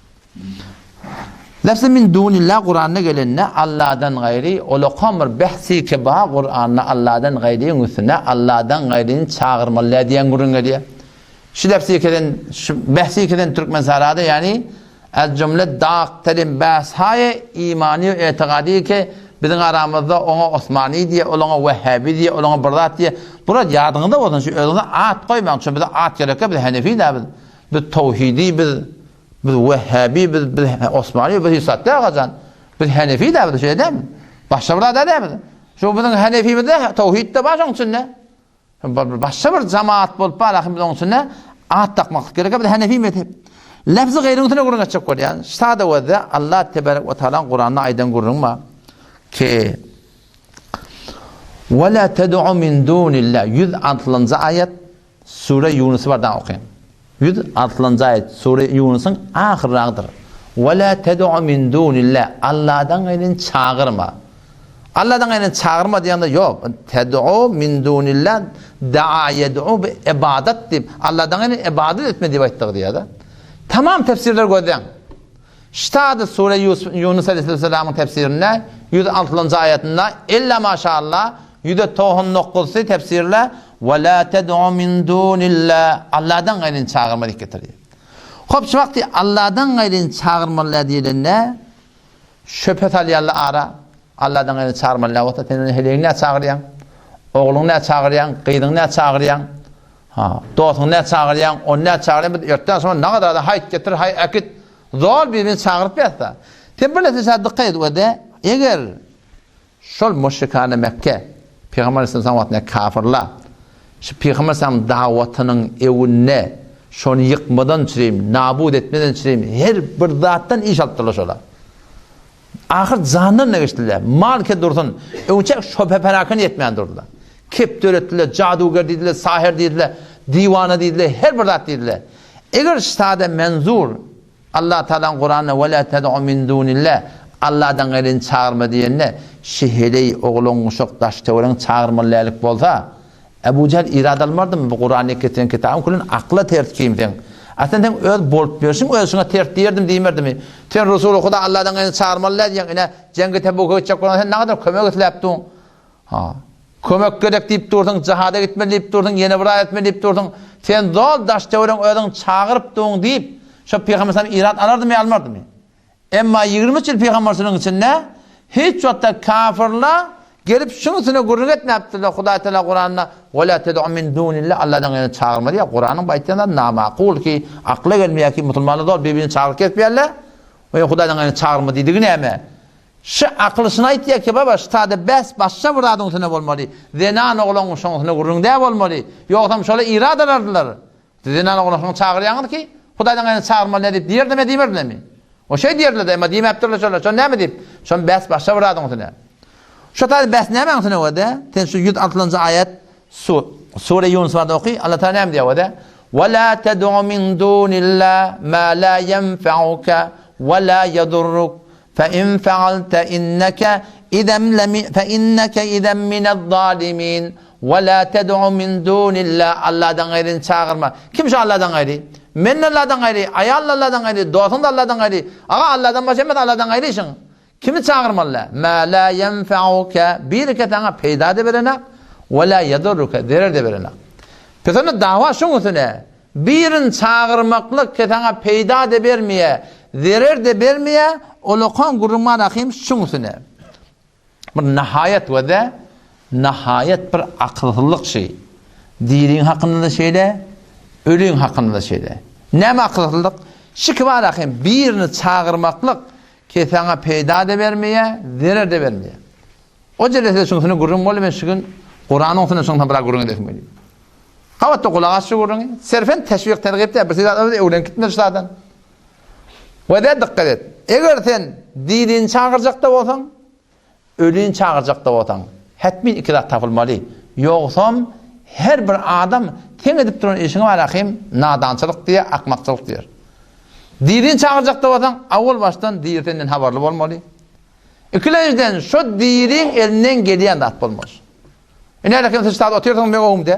Lefzi min dunillah Kuranda gelende Allahdan gaýry olakan bir behsi ki ba Kuranda Allahdan gaýryň üstüne Allahdan gaýryny çagyrmaly däl diýen gürrüň gelýär. Şu lefzi keden şu behsi keden Türkmen sarada ýani az jümle dag terim behshaye imani we etikadi ki biziň aramyzda oňa Osmani diýe, ol oňa Wehhabi diýe, ol oňa bir zat diýe. Bular ýadyňyzda bolsun şu özüňize at goýmaň. Şu bize at gerek biz Hanefi da biz. Biz towhidi biz Biz Wehhabi, biz biz Osmani, biz hiç zat däl gajan. Biz Hanefi däl biz şeýle dälmi? Başga bir zat däl biz. Şu biziň Hanefimizde towhid de bar şoň içinde. Başga bir jamaat bolup bar, ahim biz oň içinde at dakmak gerek. Biz Hanefi mezhep. Lefzi gaýryň üstüne gürrüň etjek bolýan. Sada wezde Allah tebarek we taala Kuranda aýdan gürrüň bar. Ki Ve la ted'u min dunillah 106-njy aýat Sure Ýunusy bardan okaýyn. 106-njy aýat Sure Ýunusyň ahyrragydyr. Ve la ted'u min dunillah Allahdan gaýryny çagyrma. Allahdan gaýryny çagyrma diýende ýok. Ted'u min dunillah da'a yed'u bi ibadat diýip Allahdan gaýryny ibadat etme diýip aýtdyk diýýär-de. Tamam tefsirler gözläň. Ştady Sure Ýunus aleyhisselamyň tefsirinde 106-njy aýatynda illa maşallah Ýüze togsan dokuzysy tefsirle Ve la ted'u min dunillah Allahdan gaýryny çagyrma diýip getirýär. Hop şu wagty Allahdan gaýryny çagyrmaly däl diýilende şöphe salýarlar ara. Allahdan gaýryny çagyrmaly däl bolsa sen ony heleýiňi nä çagyrýaň? Ogluňy nä çagyrýaň? Gyzyňy nä çagyrýaň? Ha, dostuňy nä çagyrýaň? Ony nä çagyrýaň? Biz ertden soň nagadar adam haýt getir, haý äkit. Zor birini çagyryp ýatsa. Sen bir närsä dykgat et we de eger Şol müşrikane Mekge, Pygamber aleyhisselam wagtynda kafirler, şu Pygamber aleyhisselam dawatynyň ewinde şony ýykmadan çürim, nabut etmeden çürim her bir zatdan iş alypdyrlar şolar. Ahyr jandan-da geçdiler. Mal ke dursun, öňçä şöpe-perakende etmän durdular. Kep döretdiler, jaduger diýdiler, saher diýdiler, diwana diýdiler, her bir zat diýdiler. Eger ştada menzur Allah Tagalaň Kuranda we la ted'u min dunillah Allahdan gaýryny çagyrma diýende şi heleý oglan uşak daş töweregiň çagyrmaly lälik bolsa Ebu Jähl irad almardymy bu Kurany getiren kitabyň külün akla ters kimseň a sen seň öz bolup berşiň öz şuňa ters diýerdim diýmerdimi sen Resuly Huda Allahdan gaýryny çagyrmaly däl diýýäň ine jeňgi Tebuka gitjek bolanda sen nagadar kömek isläp duň Ha. Kömek gerek diýip dursuň, jihada gitmeli diýip dursuň, ýene bir aý etmeli diýip dursuň. Sen zol daş-töwerek özüň çagyryp duň diýip, şo pygamber sallam irat alardymy, almardymy? Emma 23 ýyl pygamberçiligiň içinde hiç wagtda kafirler gelip şuň üstüne gürrüň etmäpdirler. Hudaý Teala Kuranda "Ve la ted'u min dunillah" Allahdan gaýry çagyrma diýýär. Kuranyň bu aýtýan zady namakul ki, akla gelmeýär ki, musulmanlar zol bir-birini çagyryp kesmeýärler. We Hudaýdan gaýry çagyrma diýdigi näme? Şu akyl şuny aýtýar ki, baba, şu tada bäs başga bir zadyň üstünde bolmaly. Zenan oglan şoň üstünde gürrüň däl bolmaly. Ýogsam şola irad alardylar. Siz zenan oglan şoňa çagyrýaňyz ki, Hudaýdan gaýry çagyrmaly nädip diýerdimi, diýmerdilermi? O şeý diýerdiler-de, emma diýmäpdirler şolar. Şon näme diýip? Şon bäs başga bir zadyň üstünde. Şu tada bäs nämäň üstünde boldy? Sen şu 106-njy aýat su Sure Ýunus barada oky. Allah Taala näme diýýär boldy? Wa la ted'u min dunillah ma la yenfa'uka wa la yadurruk. Fe in fealte inneke izen lemi fe inneke izen minez-zalimin we la ted'u min dunillah Allahdan gaýryny çagyrma. Kim şu Allahdan gaýry? Men Allahdan gaýry, aýal Allahdan gaýry, dostuň da Allahdan gaýry. Aga Allahdan başga hemmesi Allahdan gaýry işiň. Kimi çagyrmaly? Ma la yenfa'uke birike saňa peýda-da berenak, we la yedurruke zerer-de berenak. Pes onda dawa şuň üstüne. Birini çagyrmaklyk ke saňa peýda-da bermeýär, zerer-de bermeýär, olakan gürrüň bar ahym şuň üstüne. Bir nahaýat we-de nahaýat bir akylsyzlyk şi. Diriň hakynda-da şeýle, öliň hakynda-da şeýle. Näme akylsyzlyk? Şiki bar ahym, birini çagyrmaklyk ke saňa peýda-da bermeýär, zerer-de bermeýär. O jelesede şuň üstüne gürrüň boldy, men şu gün Kuranyň üstüne şuň biraz gürrüň edesim gelýär. Gabatda gulak as şu gürrüňi. Serfen teşwik tergip däl, bir söz aýtmaz, öwrenip gitmeli şu zadan. We-de dykgat et. Eger sen dirini çagyrjak-da bolsaň, ölini çagyrjak-da bolsaň, hetmin iki zat tapylmaly. Ýogsam her bir adam seň edip duran işiňe bar ahim nadançylyk diýer, akmakçylyk diýer. Dirini çagyrjak-da bolsaň, awal başdan diri senden habarly bolmaly. Ikilenjiden şo diriň elinden gelýän zat bolmaly. Ine aleýkum siz ştada otyrsyňyz meň öňümde.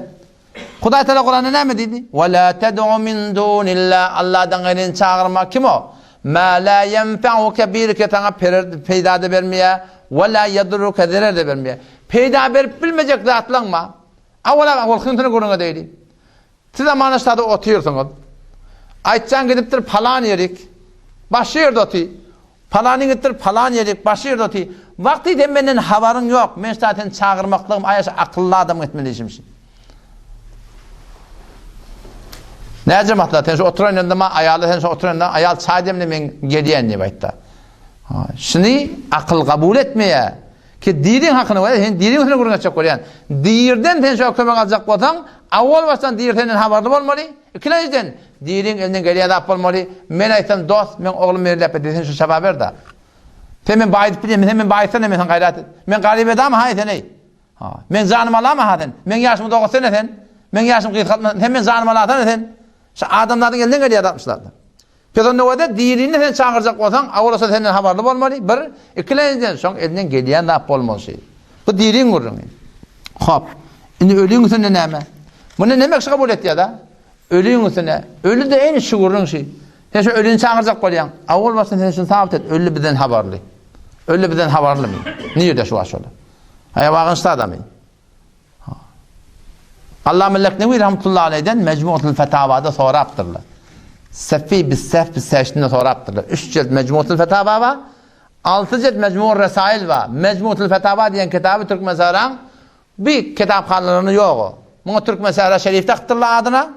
Hudaý Teala Kuranda näme diýdi? Ve la ted'u min dunillah Allahdan gaýryny çagyrma. Kim o? Ma la yenfa'uke birike saňa peýda-da bermeýär, ve la yedurruke zerer-de bermeýär. Peýda berip bilmejek zatlaň bar. Awala awal hyntyny gürrüň edeýli. Siz amana ştada otyrsyňyz. Aýtjan gidipdir palan ýerik. Başga ýerde oty. Palany gitdir, palan ýerik, başy ýerde oty. Wagty sen menden habaryň ýok, men şta seni çagyrmaklygym aýaş akylly adam etmeli işim şi. Näce maslahat, sen şu oturan ýerinde ma aýaly sen şu oturan ýerinde aýal çaý demle men gelýän diýip aýtdy. Şuny akyl kabul etmeýär. Ki diriň hakyny we sen diriň üstüne gürrüň etjek bolýan. Dirden sen şo kömek aljak bolsaň, awwal başdan dir senden habarly bolmaly. Ikilenjiden, diriň elinden gelýän zat bolmaly. Men aýtsam, dost, meň oglum meni läpbe diýse, sen şu şaba ber-da. Sen men baýdyp bilýän, sen men baýytsana, men sen gaýrat et. Men garyp edama haý sen eý. Ha, men janymy alama ha sen. Meň ýaşymy dogatsana sen. Meň ýaşymy gysgaltma. Sen men janymy alasana sen. Şu adamzadyň elinden gelýär zatmyş zatlar. Pes onda wada dirini sen çagyrjak bolsaň, awal-a senden habarly bolmaly, bir, ikilenjiden, şoň elinden gelýän zat bolmaly şi. Bu diriň gürrüňi. Hop. Indi ölüň üstünde näme? Muny näme kişi kabul etýär-da? Ölüň üstüne. Öli-de eýni şu gürrüň şi. Sen şu ölüni çagyrjak bolýaň. Awal başdan sen şuny sabyt et, öli bizden habarly. Öli bizden habarlymy? Nirde şu wagt şol? Aýa bagynçda adamy. Allame Leknewi rahmetullahi aleyhden Mecmuatul Fetawada sorapdyrlar. Sefi bis sef bis seşdinde sorapdyrlar. 3 cilt Mecmuatul Fetawa bar. 6 cilt Mecmuur Resail bar. Mecmuatul Fetawa diýen kitaby Türkmenistanyň bir kitaphanalarynda ýok. Muňa Türkmenistana Şerif dakdyrlar adyna.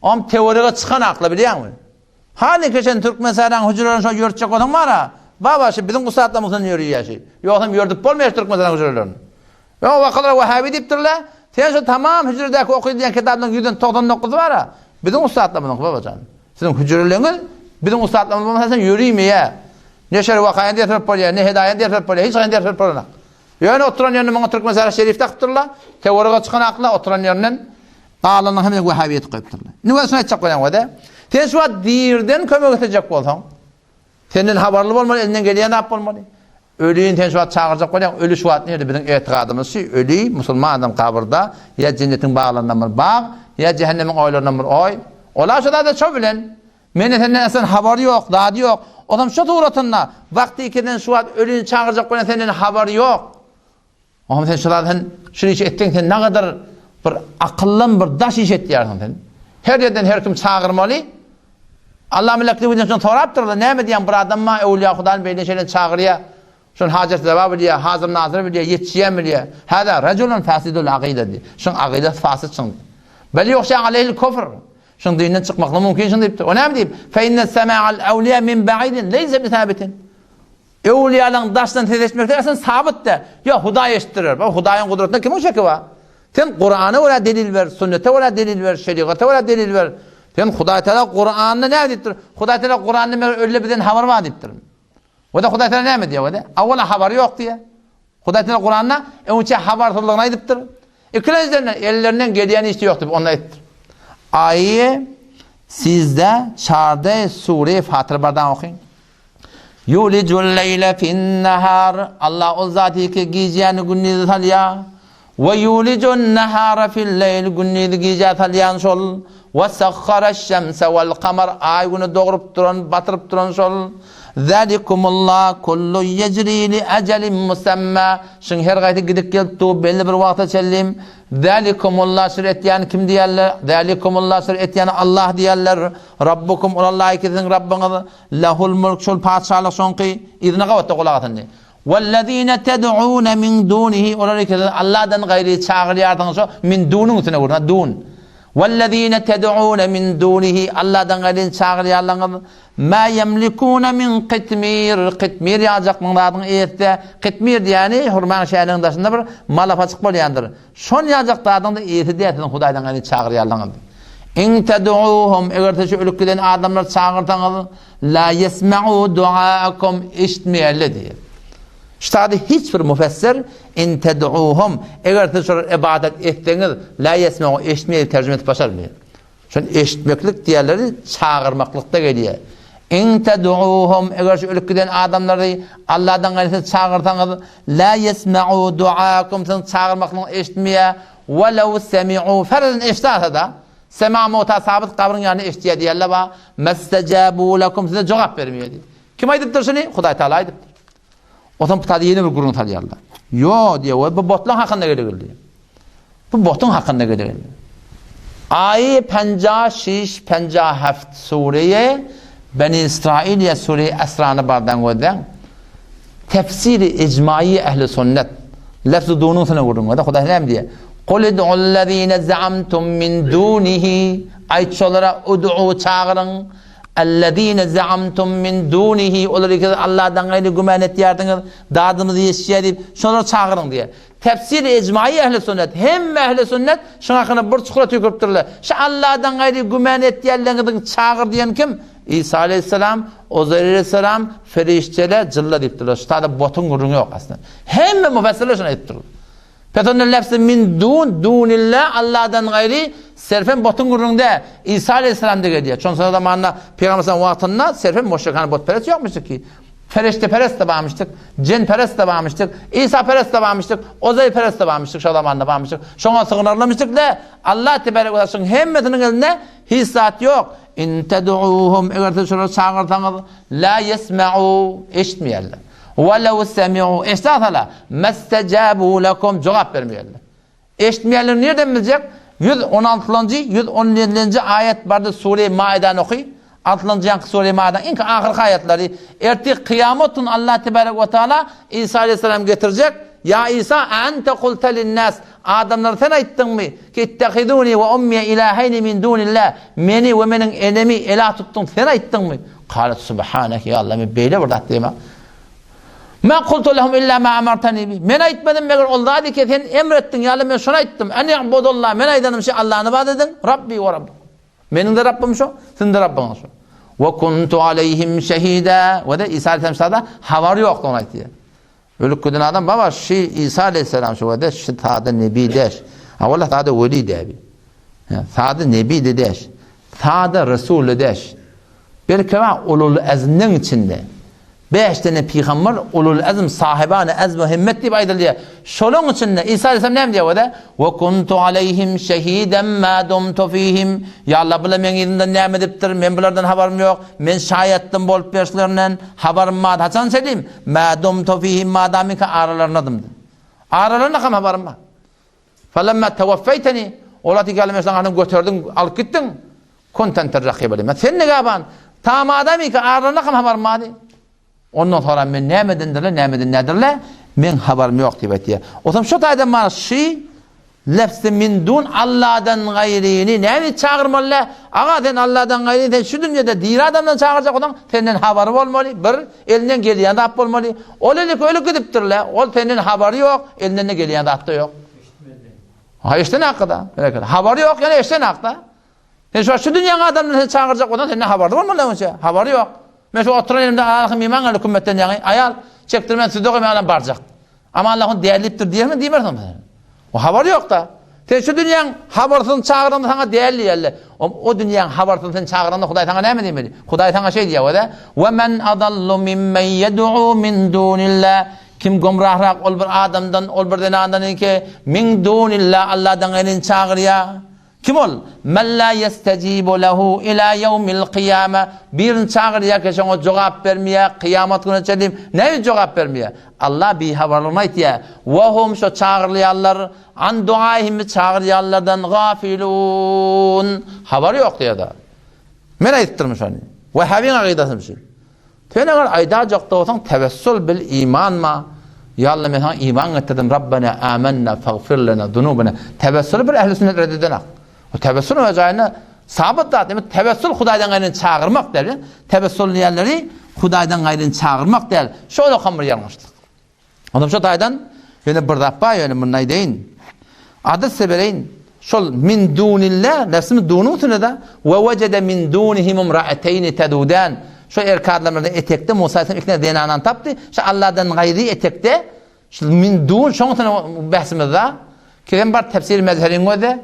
Om teorige çykan akla bilýäňmi? Hany keçen Türkmensähraň hüjrelerini şo ýörtjek bolsaň bar-a, baba şi biziň ussatlarymyzdan ýörýär şi. Ýogsam ýördüp bolmaýar şu Türkmensähraň hüjrelerini. Öň wakalara Wahhabi diýipdirler. Sen şo tamam hüjredäki okadýan kitaplaryň ýüzden 99-y bar-a, biziň ussatlarymyzyňky babajan. Siziň hüjreleriňiz biziň ussatlarymyz bolmasa sen ýörimeýär. Ne şer wakaýany ders berip bolýar, ne hedaýany ders berip bolýar, hiç haýyny ders berip bolanok. Ýöne oturan ýerinde muňa Türkmen Sara Şerif dakypdyrlar, töwerege çykan akla oturan ýerinden galanyny hemme wehhabi edip goýupdyrlar. Indi weli şuny aýtjak bolýan wede, sen şu wagt dirden kömek islejek bolsaň, senden habarly bolmaly, elinden gelýän zat bolmaly. Ölini sen şu wagt çagyrjak bolýaň, öli şu wagt nirde? Biziň etigadymyz şu, öli musulman adam gabyrda, ýa jennetiň baglaryndan bir bag, ýa jähennemiň oýlaryndan bir oý. Olar şu zada şo bilen. Mende senden aslan habary ýok, zady ýok. Ozam şo suratynda, wagty ikiden şu wagt ölini çagyrjak bolýan senden habary ýok. Oňam sen şu zady sen şu işi etseň sen nagadar bir akyldan bir daş iş etýärsiň sen. Her ýerden her kim çagyrmaly. Allah melekli bilen şony sorapdyrlar, näme diýýäň bir adam bar öwlüýä Hudany beýle şeýle çagyrýar. Şony hajat rewa bilýär, hazyr nazyr bilýär, ýetişýän bilýär. Hada rajulun fasidul agyda diýýär. Şuň agydasy fasid şuň. Bel ýogşa aleyhil kufr. Şuň dinden çykmaklygy mümkin şuň diýipdir. O näme diýip? Fe inne sema'al awliya min ba'idin leýse bisabitin. Öwlüýalaryň daşdan ses eşitmekleri aslynda sabyt däl. Ýok, Hudaý eşitdirer. Bu Hudaýyň gudratyna kimiň şeki bar? Sen Kurana görä delil ber, sünnete görä delil ber, şerigata görä delil ber. Sen Hudaý Teala Kuranda näme diýipdir? Hudaý Teala Kuranda meger ölüle bizden habar bar diýipdir. O-da Hudaý Teala näme diýýär o-da? Awala habary ýok diýýär. Hudaý Teala Kuranda öňçe habarsyzlygyny aýdypdyr. Ikilenjiden ellerinden gelýän işi ýok diýip onda aýdypdyr. Aýy sizde çarde sure Fatyr bardan okyň. Ýulijul leýle fin-nahar, Allah ol zat ki gijäni gündize salýar. We ýulijun nahara fil-leýl, gündizi gijä salýan şol. We sahharaş-şemse wal-kamar, aý güni dogrup duran, batyryp duran şol. Zalikumullah kullu ýejri li ajalin musamma, şuň her gaýsy gidip gelip dur belli bir wagta çenli. Zalikumullah şul etýän kim diýerler? Zalikumullah şul etýän Allah diýerler. Rabbukum ol Allah ki siziň Rabbyňyz. Lehul mulk şol patyşalyk şoňky yzyna gabatda gulak asyndy. Wellezine ted'une min dunihi olar ki siz Allahdan gaýry çagyrýarsyňyz şo min dunuň üstüne gurna dun. Wellezine ted'une min dunihi Allahdan gaýry çagyrýarlaryňyz ma yemlikune min kitmir kitmir ýajakmyň zadyň eýesi kitmir diýýäni hurmaň şäheriň daşynda bir malapajyk bolýandyr. Şon ýaljak zadyň-da eýesi däl siziň Hudaýdan gaýry çagyrýanlaryňyz. In ted'uhum, eger siz şu ölüp giden adamlary çagyrsaňyz, la ýesme'u du'aakum, eşitmeýärler diýýär. Şu zady hiç bir müfessir in ted'uhum, eger siz şolara ybadat etseňiz, la ýesme'u, eşitmeýär diýip terjime edip başarmaýar. Şol eşitmeklik diýerleri çagyrmaklykda gelýär. In ted'uhum, eger şu ölüp giden adamlary Allahdan gaýry siz çagyrsaňyz, la ýesme'u du'akum, siziň çagyrmaklygyňyzy eşitmeýär, we lew semi'u, ferzen eşidäse-de, sema mowta sabyt gabryň ýanynda eşidýär diýerler bar, mestejabu lekum, size jogap bermeýär diýýär. Kim aýdypdyr şuny? Hudaý Taala aýdypdyr. Onsoň bu taýda ýene bir gürrüň salýarlar. Ýo diýýär, we bu botlaň hakynda gele geldi. Bu botuň hakynda gele geldi. Aýy penja şiş penja heft sureýe Beni Israil ýa sureýe Esrany bardan gözläň. Tefsiri ijmaýy ehli sünnet. Lefzi dunuň sine gürrüň we Hudaý näme diýýär? Kul id'ullezine za'amtum min dunihi Aýt şolara ud'u çagyryň Ellezine zaamtum min dunihi, olary ki Allahdan gaýry güman etýärdiňiz, dadymyz ýetişýär diýip, şolary çagyryň diýýär. Tefsir-i ejmaýy ehli sünnet, hemme ehli sünnet şuň hakynda bir çukura tüýküripdirler. Şu Allahdan gaýry güman etýänleriňiziň çagyr diýen kim? Isa aleýhissalam, Uzeýr aleýhissalam, ferişdeler, jynlar diýipdirler. Şu taýda botuň gürrüňi ýok aslynda. Hemme müfessirler şuny aýdypdyrlar. Pes onda lefzi min dun, dunillah, Allahdan gaýry, serfen botuň gürrüňde Isa aleyhisselam-da gelýär. Şonsa zamanda Pygamber sallam wagtynda serfen müşrikane botperest ýokmuşdyk ki. Fereşteperest-de barmyşdyk, jenperest-de barmyşdyk, Isa-perest-de barmyşdyk, Ozeýperest-de barmyşdyk, şo zamanda barmyşdyk. Şoňa sygynarlamyşdyk-da, Allah tebarek we şoň hemmesiniň elinde hiç zat ýok. In ted'uhum, eger siz şolary çagyrsaňyz, la ýesme'u, eşitmeýärler. Welew semi'u, eşitseler, mestejabu lekum, jogap bermeýärler. Eşitmeýärler nirden biljek? 116-njy, 117-nji aýat bardy Sure Maidany oky. Altynjy ýaňky Sure Maidanyň iň ahyrky aýatlary. Ertir kyýamat gün Allah tebarek we taala Isa aleyhisselam getirjek. Ýa Isa, ente kulte linnas, adamlara sen aýtdyňmy? Ki ittehizuni we ummiye ilaheýni min dunillah. Meni we meniň enemi elah tutduň sen aýtdyňmy? Kale subhanek ýa Allah men beýle bir zat diýemok. Ma kultu lehum illa ma amartani bi. Men aýtmadym meger ol zady ki sen emr etdiň ýa Allah men şony aýtdym. En i'budullah men aýdanym şi Allahny ibadet ediň. Rabbi we Rabbukum. Meniň de Rabbym şo, siziň de Rabbyňyz şo. We kuntu aleýhim şehida. We-de Isa aleyhisselam şada habary ýokdugyny aýtýar. Ölüp giden adam baba şi Isa aleyhisselam şu wada şi sada nebi deş. Ha wala sada weli debi. Sada nebi de deş. Sada resul deş. Belki wa ulul azmniň içinde. Bäş dene pygamber ulul azm sahibany azm we himmet diýip aýdylýar. Şolaň içinde Isa aleyhisselam näme diýýär wada? Ve kuntu aleyhim şehiden ma dumtu fihim. Ya Allah bular meň yzymdan näme edipdir? Men bulardan habarym ýok. Men şaýatdym bolup berişlerinden. Habarym bar. Haçan şeýdeyim? Mä dumtu fihim madamyka aralarynadym. Aralarynda ham habarym bar. Falamma tawaffaytani ola diýip geldim sen göterdiň, alyp gitdiň. Kunta enter rakibe lima. Sen negaban? Ta madamyka aralarynda ham habarym bardy. Ondan sonra men näme edendirle, näme eden nädirle? Men habarym ýok diýip aýtýar. Otam şu taýdan mana şi Lefzi min dun Alladan gaýryny näme çagyrmaly? Aga sen Alladan gaýryny sen şu dünýede diri adamdan çagyrjak bolsaň senden habary bolmaly, bir elinden gelýän zat bolmaly. Ol elik ölüp gidipdirle, ol senden habary ýok, elinden-de gelýän zat-da ýok. Ha eşden hakda, berekella. Habary ýok, ýene eşden hakda. Sen şu şu dünýäň adamyny sen çagyrjak bolsaň senden habarly bolmaly öňçe. Habary ýok. Men şu oturan ýerimde Allahym iman geldi kümmetden ýaňy. Aýal çekdirmän sizde goýman adam barjak. Ama Allah ony dälipdir diýermi diýmersiň sen. O habary ýok-da. Sen şu dünýäň habarsyny çagyranda saňa däl diýerler. O, o dünýäň habarsyny sen çagyranda Hudaý saňa näme diýmeli? Hudaý saňa şeý diýýär, o-da, "Ve men adallu mimmen yed'u min dunillah." Kim gomrahrak ol bir adamdan, ol bir zenandan ki, min dunillah Allahdan gaýryny çagyrýar. Kim ol? Men la ýestejibu lehu ila ýewmil kyýame. Birini çagyrýar ki, şoňa jogap bermeýär, kyýamat gününe çenli näme jogap bermeýär? Allah bihabarlygyny aýtýar. We hum şo çagyrylýanlar an duaihim çagyrýanlardan gafilun. Habary ýok diýýär. Men aýdypdyryn şony. Wehhabyň akydasyny şu. Sen eger aýdajak bolsaň tewessul bil imanma, Ýa Allah men saňa iman getirdim, Rabbena amenna fagfir lena zunubena. Tewessuly bir ähli sünnet red edenak. O tewessul öz jaýynda sabyt zat. Demek tewessul Hudaýdan gaýryny çagyrmak däl. Tewessul diýenleri Hudaýdan gaýryny çagyrmak däl. Şol okam bir ýalňyşlyk. Ondan şo taýdan ýöne bir zat bar ýöne muny aýdaýyn. Adyt size bereýin. Şol min dunillah, nefsimi dunuň üstünde we wejede min dunihim imra'ateyni tedudan. Şo erkek adamlardan etekde Musa aleyhisselam ikine zenanany tapdy. Şo Allahdan gaýry etekde şu min dun şoň üstüne bähsimiz da. Kim bar tefsir mezheriň gözde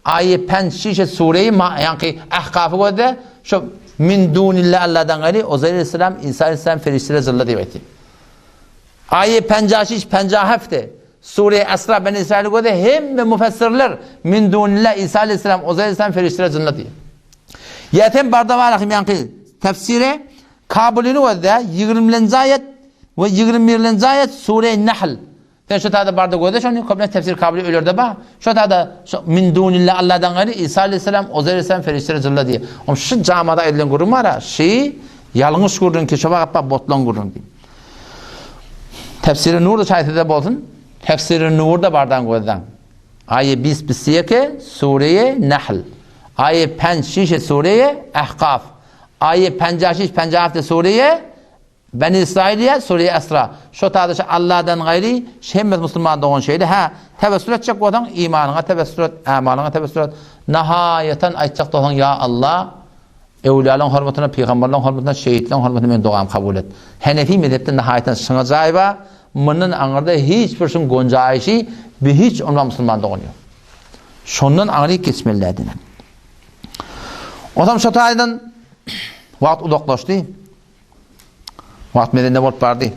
aýy penç şişe sureyi ma ýaňky Ahkafy gözde şo min dunillah Allahdan gaýry Uzair aleyhisselam İsa aleyhisselam ferişteler zylla diýip aýtdy. Aýy penjaşiş penjahefti Sure Esra Beni Israil göze hemme müfessirler min dunillah İsa aleyhisselam Uzair aleyhisselam ferişteler jynna diýýär. Ýa sen barda barahym ýaňky tefsire Kabulyny gözde 20-nji aýat we 21-nji aýat Sure Nahl. Sen şu taýda barda gözde şony köplenç tefsir Kabuly ölerde bar. Şu taýda min dunillah Allahdan gaýry İsa aleyhisselam Uzair aleyhisselam ferişteler jynna diýýär. Oň şu jamada edilen gürrüň bar, şi ýalňyş gürrüň ki şo wagt botlan gürrüň diýip. Tefsiri Nurda çaý size bolsun. Tefsiri Nurda bardan gözden. Aýe bis bisiýeke Sureýe Nahl. Aýe penç şişe Sureýe Ahkaf. Aýe penja şiş penja hafte Sureýe Beni İsrailiýe Sureýe Esra. Şo taýda şu Allahdan gaýry hemmesi musulman dogan şeýle. Ha, tewessül etjek bolsaň imanyňa tewessül et, amalyňa tewessül et. Nahaýatan aýtjak bolsaň ýa Allah Öwlüýalaryň hormatyna, pygamberleriň hormatyna, şehitleriň hormatyna meniň dogamy kabul et. Henefi mezhepde nahaýatan şyňa jaý bar, mundan aňyrda hiç bir şyň gonjaýşy bi hiç ondan musulman dogan ýok. Şondan aňryk geçmeli däl diýen. Onsoň şo taýdan wagt uzaklaşdy. Wagt mezende bolup bardy.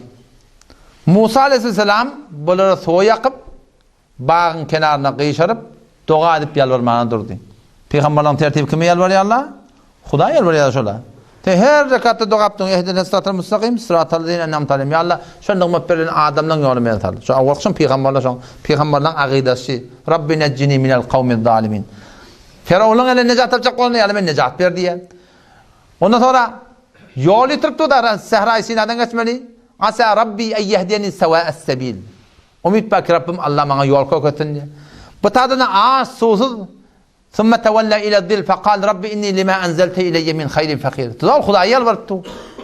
Musa aleyhisselam bulara suwa ýakyp, Bagyň kenaryna gyşaryp, doga edip ýalbarmaga durdy. Pygamberleriň tertibi kime ýalbarýarlar? Hudaýa ýalbarýarlar şolar. Sen her rekatda doga etdiň, Ehdines syratal müstakim, syratal lezine en'amte aleyhim. Ýa Allah, şol nygmat berlen adamlaryň ýoluna meni sal. Şo awalky pygamberler şoň pygamberleriň agydasy. Rabbi nejjini minel kawmiz zalimin. Firawnyň elinden nejat tapjak bolanda, ýa Allah, meni nejat ber diýýär. Ondan sonra ýol ýitirip durdy, Sähraýy Sinadan geçmeli. Asa Rabbi en yehdiyeni sewa'es sebil. Umyt bar ki Rabbym Allah maňa ýol görkezsin diýýär. Bu taýdan aç, suwsuz, Summa tawalla ila zil faqal Rabbi inni lima anzalte ileýe min haýrin fakir. Zol Hudaýa ýalbarypdy.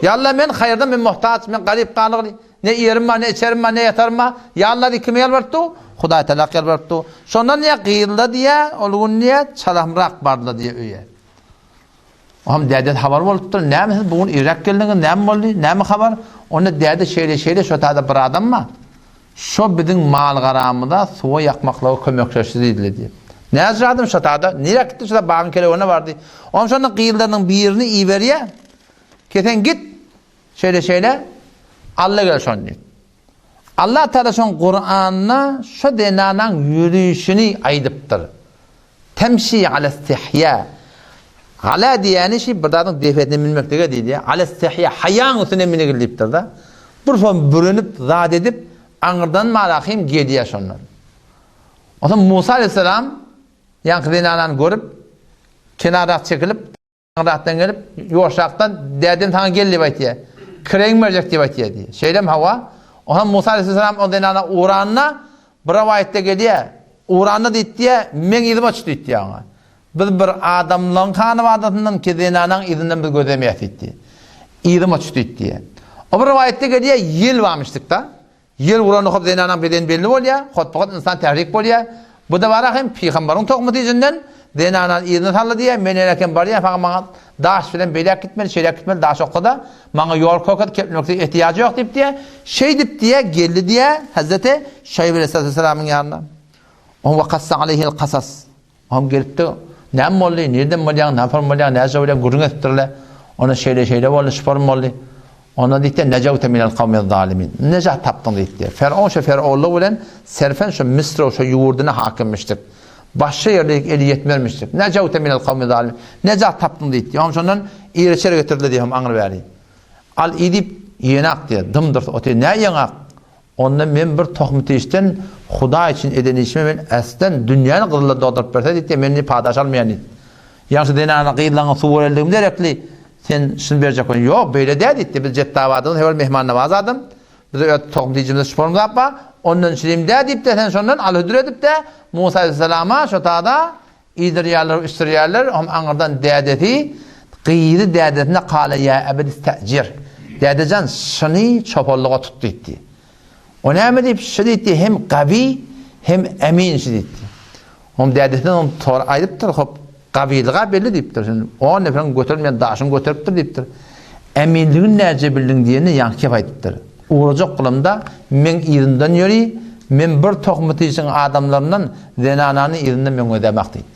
Ýa Allah men haýyrdan men muhtaç, men garyp galygly. Ne iýerim bar, ne içerim bar, ne ýatarym bar. Ýa Allah diýip kime ýalbarypdy? Hudaý Tagala ýalbarypdy. Şondan diýýär, gyzla diýýär, ol gün diýýär, çalamrak bardylar diýýär öýe. Oňam dädesi habar bolupdyr. Näme siz bu gün irräk geldiňiz, näme boldy, näme habar? Onda däde şeýle-şeýle şo taýda bir adam bar. Şo biziň mal-garamyza suwa ýakmaklyga kömekleşdi diýdiler diýip. Näce adam şo taýda? Nirä gitdi şo bagyň kelewine bardy. Oňam şonda gyzlarynyň birini iberýär. Ki sen git, şeýle-şeýle, alla gel şony diýip. Allah Taala şoň Kuranda şo zenanaň ýörüşini aýdypdyr. Temşi ala istihýa. Ala diýýäni şi bir zadyň depesine münmeklige diýilýär. Ala istihýa, haýaň üstüne minigil diýipdir-de. Bir soň bürenip, zat edip, aňyrdan malahym gelýär şondan. Onsoň Musa aleyhisselam ýaňky zenanany görüp, kenarrak çekilip, Aňryrakdan gelip, ýuwaşrakdan, Dädem saňa gel diýip aýtýar. Kireýiňi berjek diýip aýtýar diýýär. Şeýlemi, hawa? Onsoň Musa aleyhisselam o zenana ugranda, bir rowaýatda gelýär, Ugranda diýip diýýär, meň yzyma çyk diýip diýýär oňa. Biz bir adamlaryň hanabadasyndan ki zenanaň yzyndan biz gözlemeýäs diýip diýýär. Yzyma çyk diýip diýýär. O bir rowaýatda gelýär, ýel barmyşdyk-da. Ýel uranda hop zenanaň bedeni belli bolýar, hotbahat ynsan tährik bolýar. Bu-da bar ahym, pygambaryň tohmy tijinden, zenanany yzyna saldy diýýär, men enekem barýan, fakat maňa daş bilen beýläk gitmeli, şeýläk gitmeli, daş oksa-da, maňa ýol köket, keplemekde ehtiýajy ýok diýip diýýär. Şeýdip diýýär, geldi diýýär, Hezreti Şaýyp aleyhissalamyň ýanyna. Oň we kassa aleyhil kasas. Oňam gelipdi, Näme boldy, nirden bolýaň, näpar bolýaň, näce bolýaň, gürrüň edipdirler. Onda şeýle-şeýle boldy, şuparym boldy. Onda diýipdir, Nejewte minel kawmiz zalimin. Nejat tapdyň diýipdir. Fer'on şo fer'onlygy bilen serfen şo Misre, şo ýurdyna hakimmişdik. Başga ýerde eli ýetmezmişdik. Nejewte minel kawmiz zalimin. Nejat tapdyň diýipdir. Oňam şondan iri-çeri getirdiler diýip, aňry bäri. Al iý diýip, ýenak diýýär. Dym-dyrs otyr. Nä ýeňak? Onda men bir tohum-tişden Hudaý üçin eden işime men äsden dünýäni gyzyla dolduryp berse diýdi, men indi padaş almaýan diýdi. Ýagşy zenana gyzlaryňa suw berenligim derekli sen şuny berjek bolýaň. Ýok, beýle däl diýdi. Biz Jetdabadymyz heber mehmannawaz adam. Bize öz tohum-tijimizde şuporymyz zat bar. Ondan içireyim dä diýip-de sen şondan al hödür edip-de Musa aleyhissalama şo tada Iýdirýärler, içdirýärler, ohm aňyrdan dädesi, gyzy dädesine kale ýa ebed istäjir. Dädejan, şyny çopanlyga tut diýipdi. O näme diýip, şy diýipdi, hem gawy, hem emin şy diýipdi. Ohm dädesine ohm tor aýdypdyr, hop, gawylyga belli diýipdir. Şuny on neferiň götermeýän daşyny göteripdir diýipdir. Eminligini näce bildiň diýende ýaňky kep aýdypdyr. Ugrajak gylamda meň yzymdan ýöri, men bir tohum-tişiň adamlaryndan zenanany yzyndan meň gözäm ak diýdi.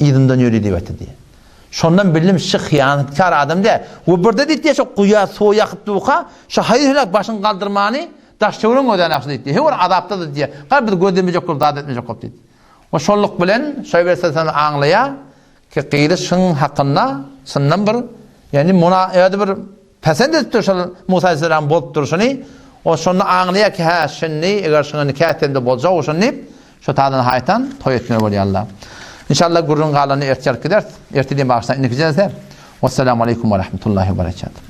Yzymdan ýöri diýip aýtdy diýýär. Şondan bildim şy hyýanatkar adam däl. We birde diýdi şo guýa suwa ýakyp durka, şo haýyr-hüläk başyny galdyrmany daş-töweregiň gözäni akşy diýdi. Hewer azapda-da diýýär. Gara biz gözlemejek bolup zat etmejek bolup diýdi. We şonluk bilen Şoýb aleyhisselam aňlaýar ki gyzy şyň hakynda çyndan bir ýagny muna özi bir Pisint edipdir şol Musa aleyhisselam bolup durşuny. O şonda aňlaýar ki, hä, şindi eger şuňa nika etsem-de boljak şuny diýip, şo taýdan haýtan toý etmeli bolýarlar. Inşallah gürrüň galanyny ertir alyp gideris. Ertir diýen bagyşlaň indiki jelse. Wessalamu aleýkum we rahmetullahi we berekatuh.